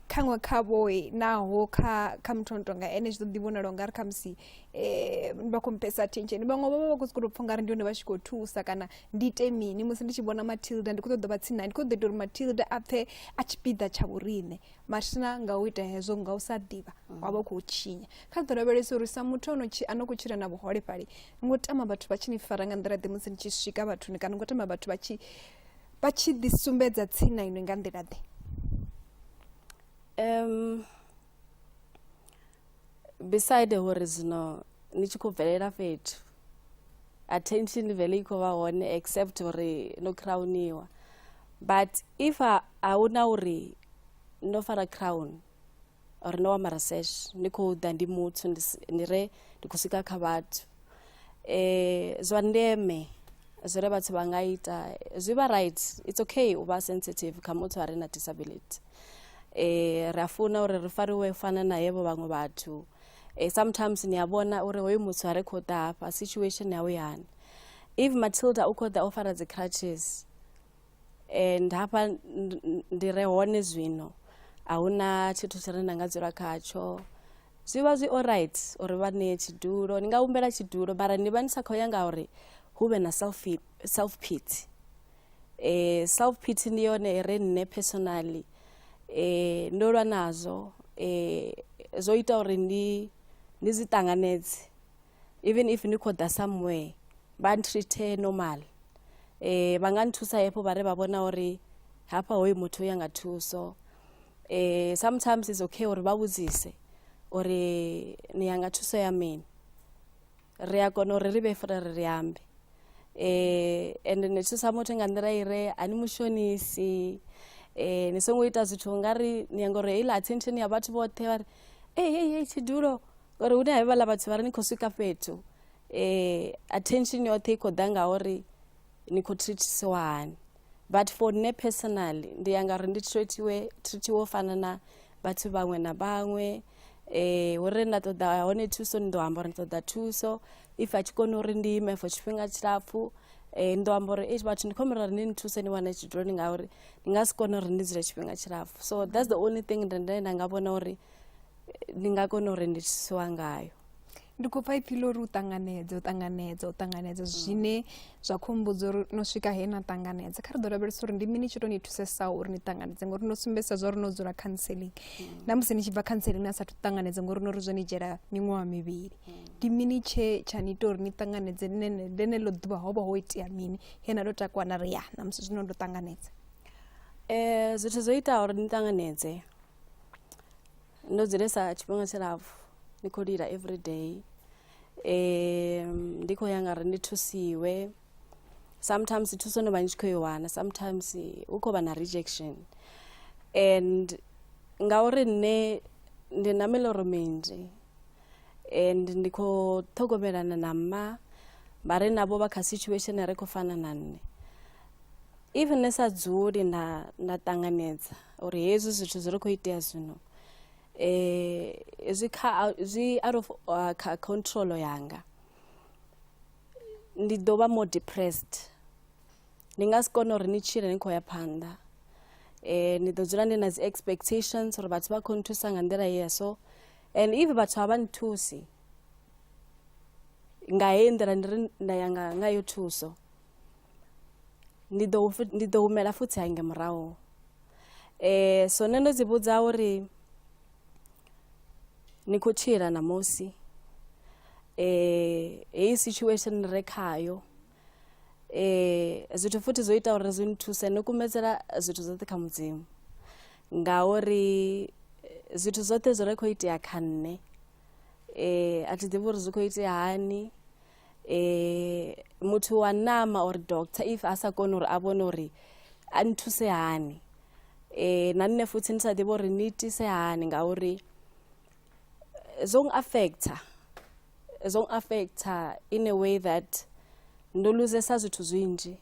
Khaṅwe khavho naho kha muthu ono tonga ene zwi ḓo ḓi vhonala ungari khamusi vha khou mphesa attention, vhaṅwe vha vha vha khou sokou tou pfha ungari ndi hone vha tshi khou thusa kana ndi ite mini musi ndi tshi vhona Matilda ndi khou ṱoḓa vha tsini nae, ndi khou ṱoḓa ita uri Matilda a pfhe a tshipiḓa tsha vhoriṋe. Mathina nga u ita hezwo nga u sa ḓivha wa vha u khou tshinya. Kha ḓo lavhelesa uri sa muthu ano khou tshila na vhuholefhali, ni ngo tama vhathu vha tshi ni fara nga nḓila ḓe musi ni tshi swika vhathuni, kana ni ngo tama vhathu vha tshi ḓi sumbedza tsini na inwi nga nḓila ḓe? Beside uri zwino ni tshi khou bvelela fhethu attention vele i khou vha hone except uri no crowniwa, but if a huna uri ndo fara crown or ndo ambara sash ndi khou ḓa ndi muthu ndi re ndi khou swika kha vhathu, zwa ndeme zwi re vhathu vha nga ita zwi vha right, it's okay u vha sensitive kha muthu a re na disability. Ri a funa uri ri fariwe u fana na hevho vhaṅwe vhathu. Sometimes ni a vhona uri hoyu muthu a re khou ḓa hafha situation yawe hani. If Matilda u khou ḓa o fara dzi crutches and hafha ndi re hone zwino a huna tshithu tshi re nda nga dzula khatsho, zwi vha zwi alright uri vha ṋee tshidulo, ni nga humbela tshidulo mara ni vha ni sa khou ya nga uri hu vhe na self pity. Self pity ndi yone i re nṋe personally ndo lwa nazwo, zwo ita uri ndi zwi ṱanganedze even if ndi khou ḓa somewhere vha ntreat normal. Vha nga nthusa hafho vha re vha vhona uri hafha hoyu muthu u ya nga thuso. Sometimes it's okay uri vha vhudzise uri ni ya nga thuso ya mini, ri a kona uri ri vhe free ri ambe. And ni thusa muthu nga nḓila i re a ni mushonisi, ni songo ita zwithu ungari ni ya ngori heiḽa attention ya vhathu vhoṱhe vha ri hey hey hey tshidulo, ngori hune ha vhaḽa vhathu vha ri ni khou swika fhethu attention yoṱhe i khou ḓa ngauri ni khou treatisiwa hani. But for nṋe personally ndi ya ngauri ndi treatiwe u fana na vhathu vhaṅwe na vhaṅwe. Uri nda ṱoḓa hone thuso ndi ḓo amba uri ndi ṱoḓa thuso, if a tshi koni uri ndi ime for tshifhinga tshilapfhu ndi ḓo amba uri vhathu ndi khou humbela uri ni nthuse ni wane tshiduloni ngauri ndi nga si kone uri ndi dzule tshifhinga tshilapfhu. So that's the only thing ndine nda nga vhona uri ndi nga kona uri ndi thusiwa ngayo. Ndi khou pfha ipfhi ḽo uri u ṱanganedza, u ṱanganedza, u ṱanganedza zwine zwa khou mmbudza uri no swika he na ṱanganedza. Kha ri ḓo lavhelesa uri ndi mini tshi to ni thusesaho uri ni ṱanganedze, ngori no sumbedzisa zwa uri no dzula counseling. Na musi ni tshi bva counseling na sathu ṱanganedza ngori no ri zwo ni dzhiela miṅwaha mivhili. Ndi mini tshe tsha ni ita uri ni ṱanganedze ḽeneḽo ḓuvha ho vha ho itea mini he na tou takuwa na ri ya na musi zwino ndo ṱanganedza? Zwithu zwo itaho uri ni ṱanganedze, ndo dzulesa tshifhinga tshilapfhu ndi khou lila every day, ndi khou ya nga uri ndi thusiwe. Sometimes thuso ndo vha ndi tshi khou i wana, sometimes hu khou vha na rejection. And ngauri nṋe ndi na miḽoro minzhi, And ndi khou ṱhogomelana na mma vha re navho vha kha situation re khou fana na nṋe. Even ni sa dzuli nda nda ṱanganedza uri hezwi zwithu zwi re khou itea zwino zwi kha zwi out of kha control yanga, ndi ḓo vha more depressed. Ndi nga si kone uri ni tshile ni khou ya phanḓa. Ndi ḓo dzula ndi na dzi expectations uri vhathu vha khou nthusa nga nḓila ye ya so, and if vhathu a vha nthusi nga heyi nḓila ndi ri nda ya nga ngayo thuso, ndi ḓo ndi ḓo humela futhi hange murahu. So nṋe ndo dzi vhudza uri ni khou tshila ṋamusi, heyi situation re khayo, zwithu futhi zwo ita uri zwi nthuse ndo kumedzela zwithu zwoṱhe kha Mudzimu, ngauri zwithu zwoṱhe zwi re khou itea kha nṋe a thi ḓivhi uri zwi khou itea hani. Muthu wa ṋama or doctor if a sa koni uri a vhone uri a nthuse hani, na nṋe futhi ndi sa ḓivhi uri ni itise hani, ngauri zwo affecta, zwo affecta in a way that ndo luzesa zwithu zwinzhi.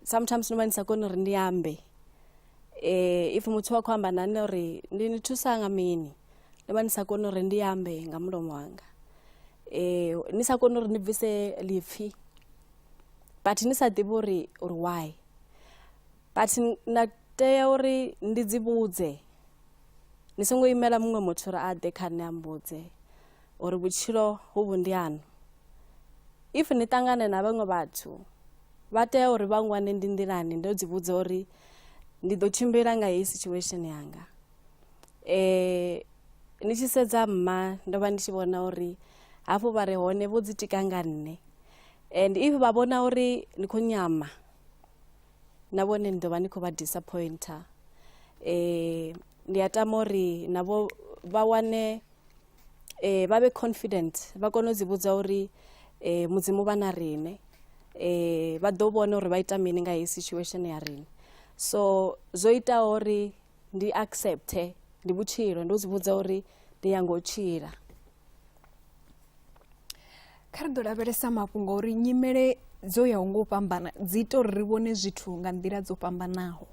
Sometimes ndo vha ndi sa koni uri ndi ambe, if muthu wa khou amba na nṋe uri ndi ni thusa nga mini, ndo vha ndi sa koni uri ndi ambe nga mulomo wanga, ni sa koni uri ndi bvise lipfhi, but ni sa ḓivhi uri uri why. But nda tea uri ndi dzi vhudze, ni songo imela muṅwe muthu uri a ḓe kha nṋe a mbudze uri vhutshilo huvhu ndi hanu. If ni ṱangane na vhaṅwe vhathu vha tea uri vha ngwane ndi nḓilani, ndo dzi vhudza uri ndi ḓo tshimbila nga heyi situation yanga. Ni tshi sedza mma, ndo vha ndi tshi vhona uri hafhu vha re hone vho dzi tika nga nṋe, and if vha vhona uri ndi khou nyama na vhone ndi ḓo vha ndi khou vha disappointer. Ndi a tama uri navho vha wane vha vhe confident, vha kone u dzi vhudza uri Mudzimu vha na riṋe, vha ḓo vhona uri vha ita mini nga heyi situation ya riṋe. So zwo itaho uri ndi accepte ndi vhutshilo, ndo dzi vhudza uri ndi yanga u tshila. Kha ri ḓo lavhelesa mafhungo uri nyimele dzo yaho ngo fhambana dzi ita uri ri vhone zwithu nga nḓila dzo fhambanaho,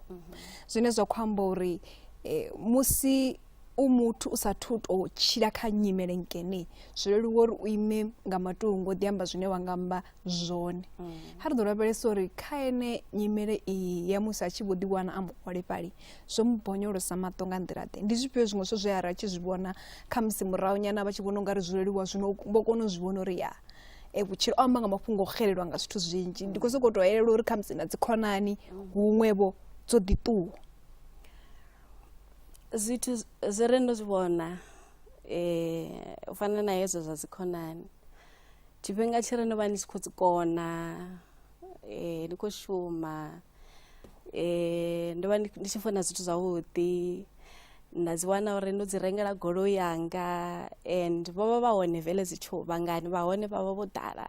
zwine zwa khou amba uri musi u muthu u sa thu to tshila kha nyimele nkene, zwo leluwa uri u ime nga matungo ḓi amba zwine wa nga amba zwone. Kha ri ḓo lavhelesa uri kha ene nyimele iyi ya musi a tshi vho ḓiwana a muholefhali zwo mu bonyolosa maṱo nga nḓila ḓe, ndi zwifhio zwiṅwe zwithu zwe a ri a tshi zwi vhona kha musi murahu nyana vha tshi vhona ungari zwo leluwa, zwino vho kona u zwi vhona uri ya vhutshilo o amba nga mafhungo o xelelwa nga zwithu zwinzhi. Ndi khou sokou tou elelwa uri khamusi na dzikhonani huṅwevho dzo ḓi ṱuwa. Zwithu zwi re ndo zwi vhona u fana na hezwo zwa dzikhonani, tshifhinga tshi re ndo vha ndi tshi khou dzi kona, ndi khou shuma, ndo vha ndi tshi funa zwithu zwavhuḓi, nda dzi wana uri ndo dzi rengela goloi yanga, and vho vha vha hone vele dzi tsho vhangani vha hone vha vha vho ḓala,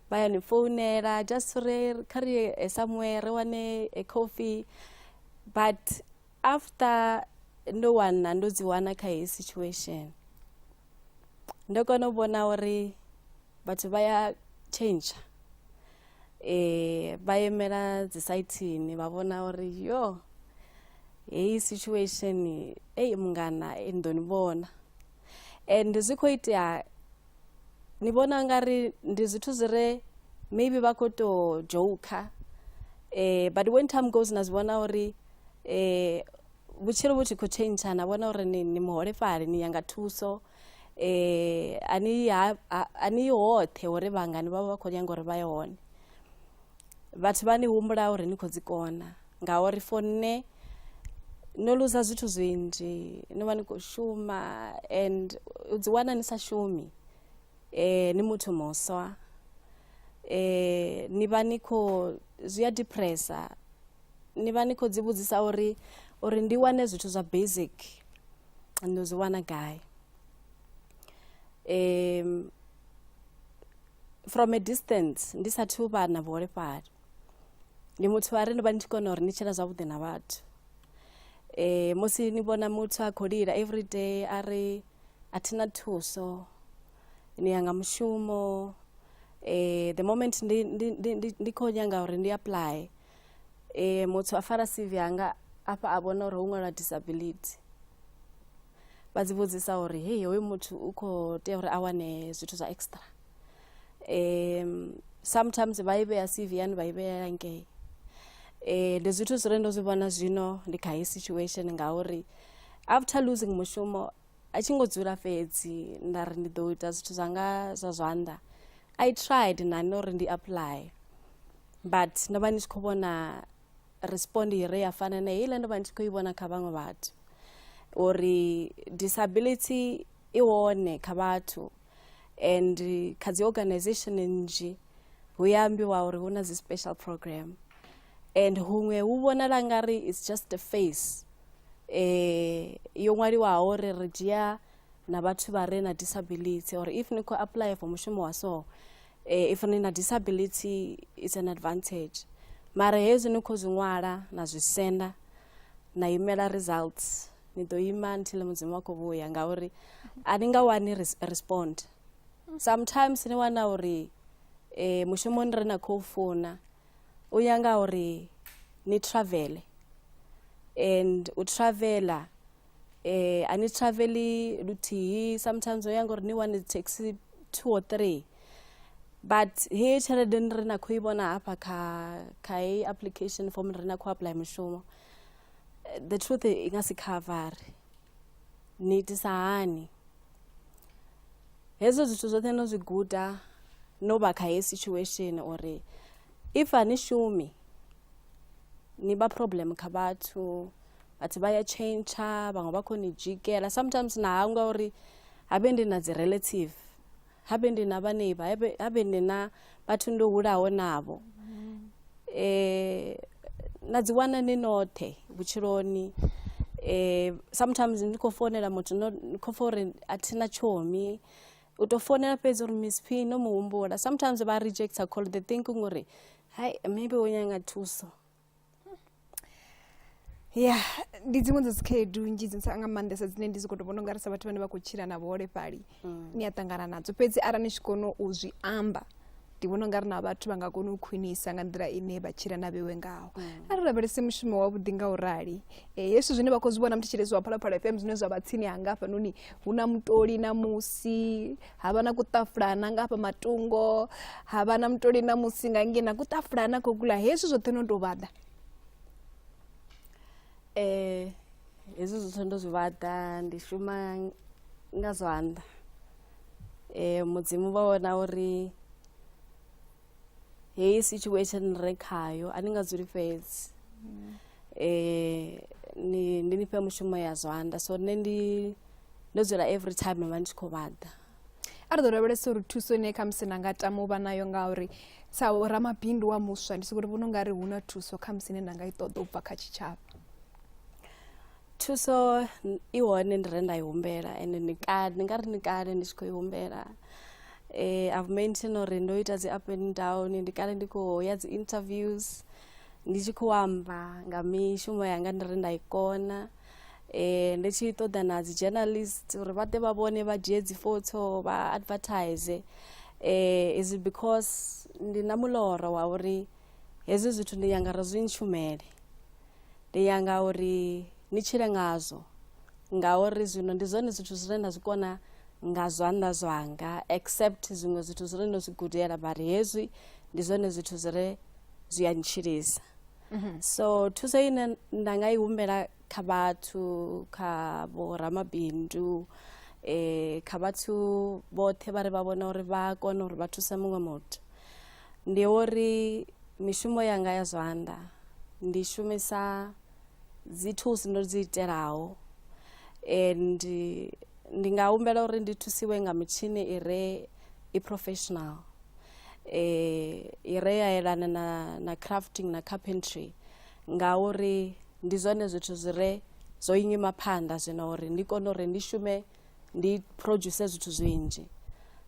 vha ya ni founela just uri kha ri ye somewhere ri wane a coffee. But after ndo wana ndo dzi wana kha heyi situation, ndo kona u vhona uri vhathu vha ya tshentsha, vha imela dzi saithini vha vhona uri yo heyi situation ei mungana ni ḓo ni vhona. And zwi khou itea ni vhona ungari ndi zwithu zwi re maybe vha khou tou joker, but when time goes na zwi vhona uri vhutshilo vhu tshi khou tshentsha, na vhona uri ni muholefhali, ni nyanga thuso, a ni a ni hoṱhe uri vhangani vhavho vha khou nyanga uri vha ye hone. Vhathu vha ni humbula uri ni khou dzi kona, ngauri for nṋe no luza zwithu zwinzhi, no vha ni khou shuma and u dzi wana ni sa shumi, ni muthu muswa, ni vha ni khou zwi a depressa, ni vha ni khou dzi vhudzisa uri uri ndi wane zwithu zwa basic ndo zwi wana gai. From a distance ndi sathu vha na vhuholefhali, ndi muthu a ri ndo vha ndi tshi kona uri ndi tshila zwavhuḓi na vhathu. Musi ni vhona muthu a khou lila everyday a ri A thi na thuso, ni ya nga mushumo. The moment ndi khou nyanga uri ndi apply, muthu a fara CV yanga afha a vhona uri hu ṅwalwa disability, vha dzi vhudzisa uri hei, hoyu muthu u khou tea uri a wane zwithu zwa extra. Sometimes vha i vhea CV yani, vha i vhea ngei. Ndi zwithu zwine ndo zwi vhona zwino ndi kha heyi situation, ngauri after losing mushumo a tshi ngo dzula fhedzi nda ri ndi ḓo ita zwithu zwanga zwa zwanḓa. I tried na nṋe uri ndi apply, but ndo vha ndi tshi khou vhona respond i re ya fana na heiḽa ndo vha ndi tshi khou i vhona kha vhaṅwe vhathu, uri disability i hone kha vhathu and kha dzi organization nnzhi hu ya ambiwa uri hu na dzi special program, and huṅwe hu vhonala ngari it's just a face yo ṅwaliwaho uri ri dzhia na vhathu vha re na disability, or if ni khou apply for mushumo wa so, if ni na disability it's an advantage. Mara hezwi ni khou zwi ṅwala na zwi senda na imela results, ni ḓo ima until Mudzimu wa khou vhuya, ngauri a ni nga wani respond. Sometimes ni wana uri mushumoni ri na khou funa u ya nga uri ni travel, and u travela a ni traveli luthihi, sometimes u ya nga uri ni wane taxi two or three, but heyi tshelede ni ri na khou i vhona hafha kha heyi application form ri na khou apply mushumo, the truth i nga si cover. Ni itisa hani hezwo zwithu zwoṱhe? No zwi guda no vha kha heyi situation uri if a ni shumi ni vha problem kha vhathu, vhathu vha ya tshentsha, vhaṅwe vha khou ni dzhikela. Sometimes na hangwa uri habe ndi na dzi relative, habe ndi na vhaneiba, habe ndi na vhathu ndo hulaho navho. Na dzi wana ni noṱhe vhutshiloni. Sometimes ndi khou founela muthu, no khou pfa uri a thina tshomi, u to founela fhedzi uri Miss P no mu humbula, sometimes vha rejecta call, they thinking uri hai, maybe wo nyanga thuso. Ya, ndi dziṅwe dza dzikhaedu nnzhi dzi nga maanḓesa dzine ndi sokou tou vhona ungari sa vhathu vhane vha khou tshila na vhuholefhali ni a ṱangana nadzo. Fhedzi arali ni tshi kona u zwi amba, ndi vhona ungari na vhathu vha nga kona u khwinisa nga nḓila ine vha tshila na vhewe ngaho. A ri lavhelese mushumo wavhuḓi nga u rali. Hezwi zwine vha khou zwi vhona, muthetshelesi wa Phalaphala FM, zwine zwa vha tsini hanga hafhanoni, hu na mutoli na musi ha vha na kuṱafulana nga hafha matungo, ha vha na mutoli na musi nga ngei na kuṱafulana kokula, hezwi zwoṱhe no tou vhaḓa? Hezwi zwithu ndo zwi vhaḓa, ndi shuma nga zwanḓa. Mudzimu vha vhona uri heyi situation re khayo a ni nga dzuli fhedzi, ni ndi ni fhe mushumo ya zwanḓa, so nṋe ndi ndo dzula every time vha ndi tshi khou vhaḓa. A ri ḓo lavhelesa uri thuso ine khamusi na nga tama u vha nayo, ngauri sa ramabindu wa muswa ndi sokou vhona ungari hu na thuso khamusi ine na nga i ṱoḓa u bva kha tshitshavha. Thuso i hone, ndi re nda i humbela, ende ndi kale, ndi nga ri ndi kale ndi tshi khou i humbela. I've mentioned uri ndo ita dzi up and down, ndi kale ndi khou ya dzi interviews, ndi tshi khou amba nga mishumo yanga ndi re nda i kona, ndi tshi ṱoḓa na dzi journalist uri vha ḓe vha vhone, vha dzhie dzi photo, vha advertise. Is it because ndi na muloro wa uri hezwi zwithu ndi nyanga uri zwi ntshumele, ndi nyanga uri ni tshile ngazwo, ngauri zwino ndi zwone zwithu zwine nda zwi kona nga zwanḓa zwanga, except zwiṅwe zwithu zwine ndo zwi gudela, but hezwi ndi zwone zwithu zwire zwi a ntshilisa. So thuso ine nda nga i humbela kha vhathu, kha vho ramabindu, kha vhathu vhoṱhe vha re vha vhona uri vha kona uri vha thuse muṅwe muthu, ndi uri mishumo yanga ya zwanḓa ndi shumisa dzi tools ndo dzi itelaho, and ndi nga humbela uri ndi thusiwe nga mitshini i re i professional, i re ya yelana na crafting na carpentry, ngauri ndi zwone zwithu zwi re zwo inyima phanḓa zwino uri ndi kone uri ndi shume, ndi produce zwithu zwinzhi.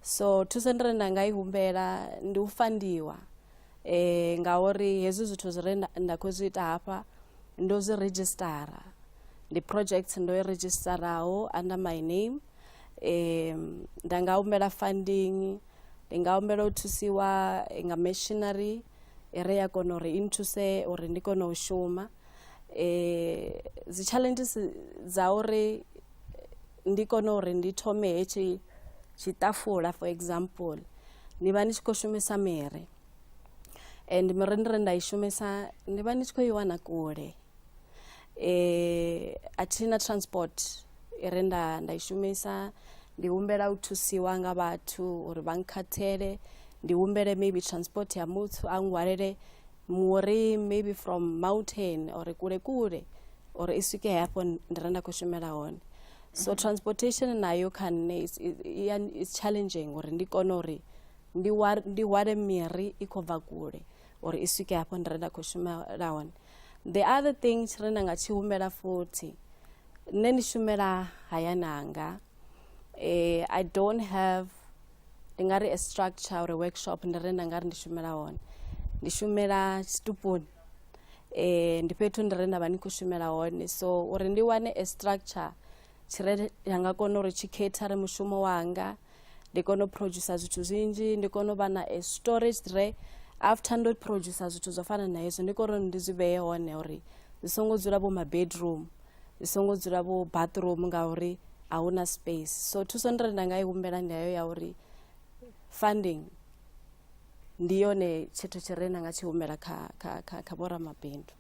So thuso ndi re nda nga i humbela ndi u fundiwa, ngauri hezwi zwithu zwi re nda khou zwi ita hafha ndo zwi redzhistara, ndi project ndo i redzhistaraho under my name. Nda nga humbela funding, ndi nga humbela u thusiwa nga machinery ire ya kona uri i nthuse uri ndi kone u shuma. Dzi challenges dza uri ndi kone uri ndi thome hetshi tshiṱafula, for example, ni vha ni tshi khou shumisa miri, and miri ndi re nda i shumisa ndi vha ndi tshi khou i wana kule. A thina transport ire nda i shumisa. Ndi humbela u thusiwa nga vhathu uri vha nkhathele, ndi humbele maybe transport ya muthu a ngwalele muri maybe from mountain or kule kule uri i swike hafho ndi re nda khou shumela hone. So transportation nayo kha nṋe is challenging uri ndi kone uri ndi hwale miri i khou bva kule uri i swike hafho ndi re nda khou shumela hone. The other thing tshi re nda nga tshi humbela futhi, nṋe ndi shumela hayani hanga. I don't have, ndi nga ri, a structure or a workshop ndi re nda nga ri ndi shumela hone. Ndi shumela tshitupuni, ndi fhethu ndi re nda vha ndi khou shumela hone. So uri ndi wane a structure tshi re ya nga kona uri tshi cater mushumo wanga, ndi kone u producer zwithu zwinzhi, ndi kone u vha na a storage re after ndo producer zwithu zwo fana na hezwo, ndi kone uri ndi zwi vhee hone uri zwi songo dzula vho ma bedroom, zwi songo dzula vho bathroom, ngauri a huna space. So thuso ndi re nda nga i humbela ndi hayo ya uri funding ndi yone tshithu tshi re nda nga tshi humbela kha vhoramabindu.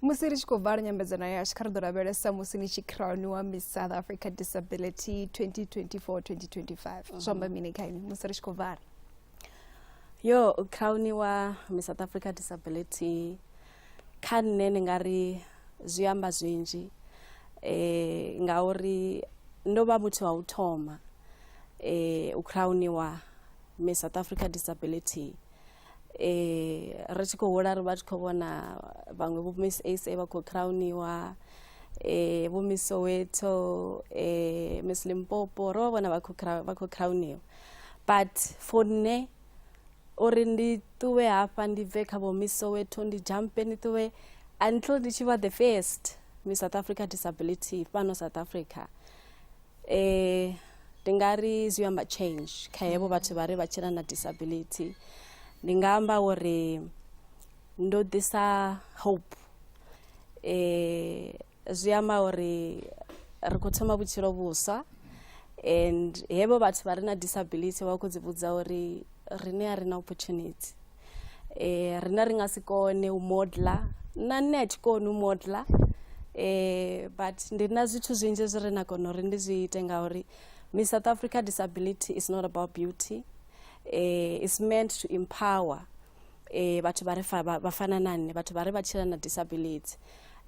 Musi ri tshi khou vala nyambedzano yashu, kha ri ḓo lavhelesa musi ni tshi crowniwa Miss South Africa Disability 2024-2025, zwo amba mini kha inwi musi ri tshi khou vala? Yo, u crowniwa Miss South Africa Disability kha nṋe ndi nga ri zwi amba zwinzhi, ngauri ndo vha muthu wa u thoma u crowniwa Miss South Africa Disability. Ri tshi khou hula ri vha tshi khou vhona vhaṅwe vho Miss SA vha khou crowniwa, vho Miss Soweto, Miss Limpopo, ro vha vhona vha khou crowniwa, but for nṋe uri ndi ṱuwe hafha ndi bve kha vho Miss Soweto, ndi jumpe ndi ṱuwe until ndi tshi vha the first Miss South Africa Disability fhano South Africa, ndi nga ri zwi amba change kha hevho vhathu vha re vha tshila na disability. Ndi nga amba uri ndo ḓisa hope. Zwi amba uri ri khou thoma vhutshilo vhuswa, and hevho vhathu vha re na disability vha khou dzi vhudza uri rine a ri na opportunity, rine ri nga si kone u modela. Na nṋe a thi koni u modela, but ndi na zwithu zwinzhi zwi re na kona uri ndi zwi ite, ngauri Miss South Africa Disability is not about beauty. It's meant to empower vhathu vha re vha fana na nṋe, vhathu vha re vha tshila na disability,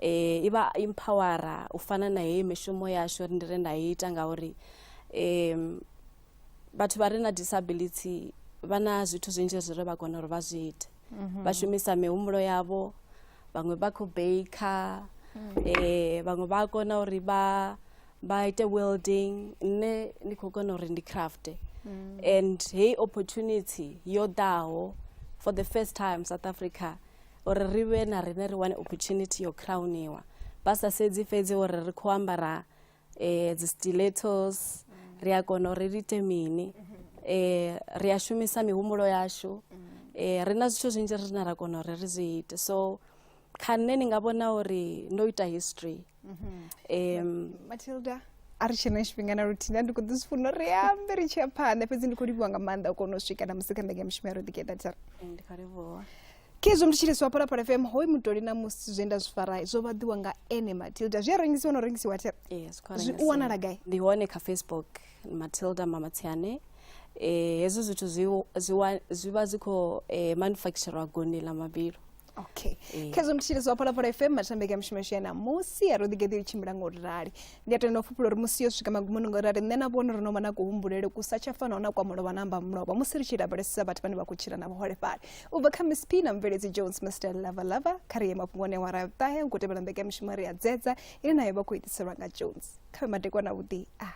i vha empowera u fana na heyi mishumo yashu ndi re nda ita, ngauri vhathu vha re na disability vha na zwithu zwinzhi zwi re vha kona uri vha zwi ite. Vha shumisa mihumbulo yavho, vhaṅwe vha khou baker, vhaṅwe vha kona uri vha ite welding. Nṋe ndi khou kona uri ndi craft, and heyi opportunity yo ḓaho for the first time South Africa uri ri vhe na riṋe ri wane opportunity yo crowniwa, vha sa sedzi fhedzi uri ri khou ambara dzi stilettos, ri a kona uri ri ite mini, ri a shumisa mihumbulo yashu, ri na zwithu zwinzhi rine ra kona uri ri zwi ite. So kha nṋe ndi nga vhona uri ndo ita history. Matilda, a ri tshena tshifhinga na luthihi, nda ndi khou ḓi zwi funa uri ambe ri tshi ya phanḓa, fhedzi ndi khou livhuwa nga maanḓa u kona u swika na musi kha mbekanyamushumo ya Ro Ḓigeḓa Thero. Ndi khou livhuwa. Khezwo mthetshelesi wa Phalaphala FM, hoyu mutoli na musi zwe nda zwi fara zwo vhaḓiwa nga ene Matilda, zwi a rengisiwa na u rengisiwa Thero? Ee, zwi khou Zwi u rengisiwa. Wanala gai? Ndi hone kha Facebook, Matilda Mamatsiane. Hezwi zwithu zwi vha zwi khou manufacturwa Goni ḽa Mabilo. Okay, khezwo mthetshelesi wa Phalaphala FM, matambeke ya mushumo yashu ya ṋamusi ya Ro Ḓigeḓa yo tshimbila ngo rali. Ndi a tenda u fhufhela uri musi yo swika magumoni ngo rali, nṋe na vhone ro no vha na kuhumbulele ku sa tsha fanaho na kwa mulovha na amba mulovha musi ri tshi lavhelesa vhathu vhane vha khou tshila na vhuholefhali. U bva kha Miss P na mubveledzi Jones Mr Lava Lava, kha ri ye mafhungoni a awara ya vhuṱahe u khou tevhela mbekanyamushumo ri a dzedza ine nayo vha khou itiselwa nga Jones. Kha vhe madekwana avhuḓi a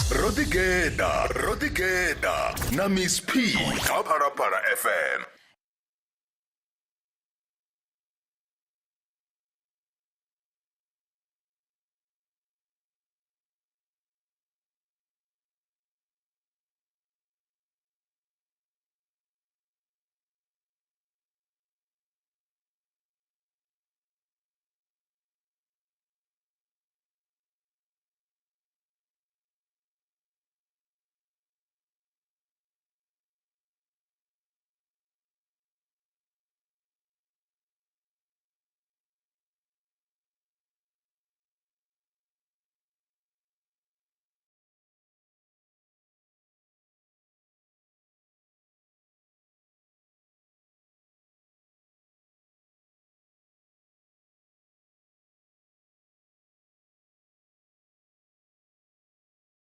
Ro ḓigeḓa, ro ḓigeḓa na Miss P kha Phalaphala FM.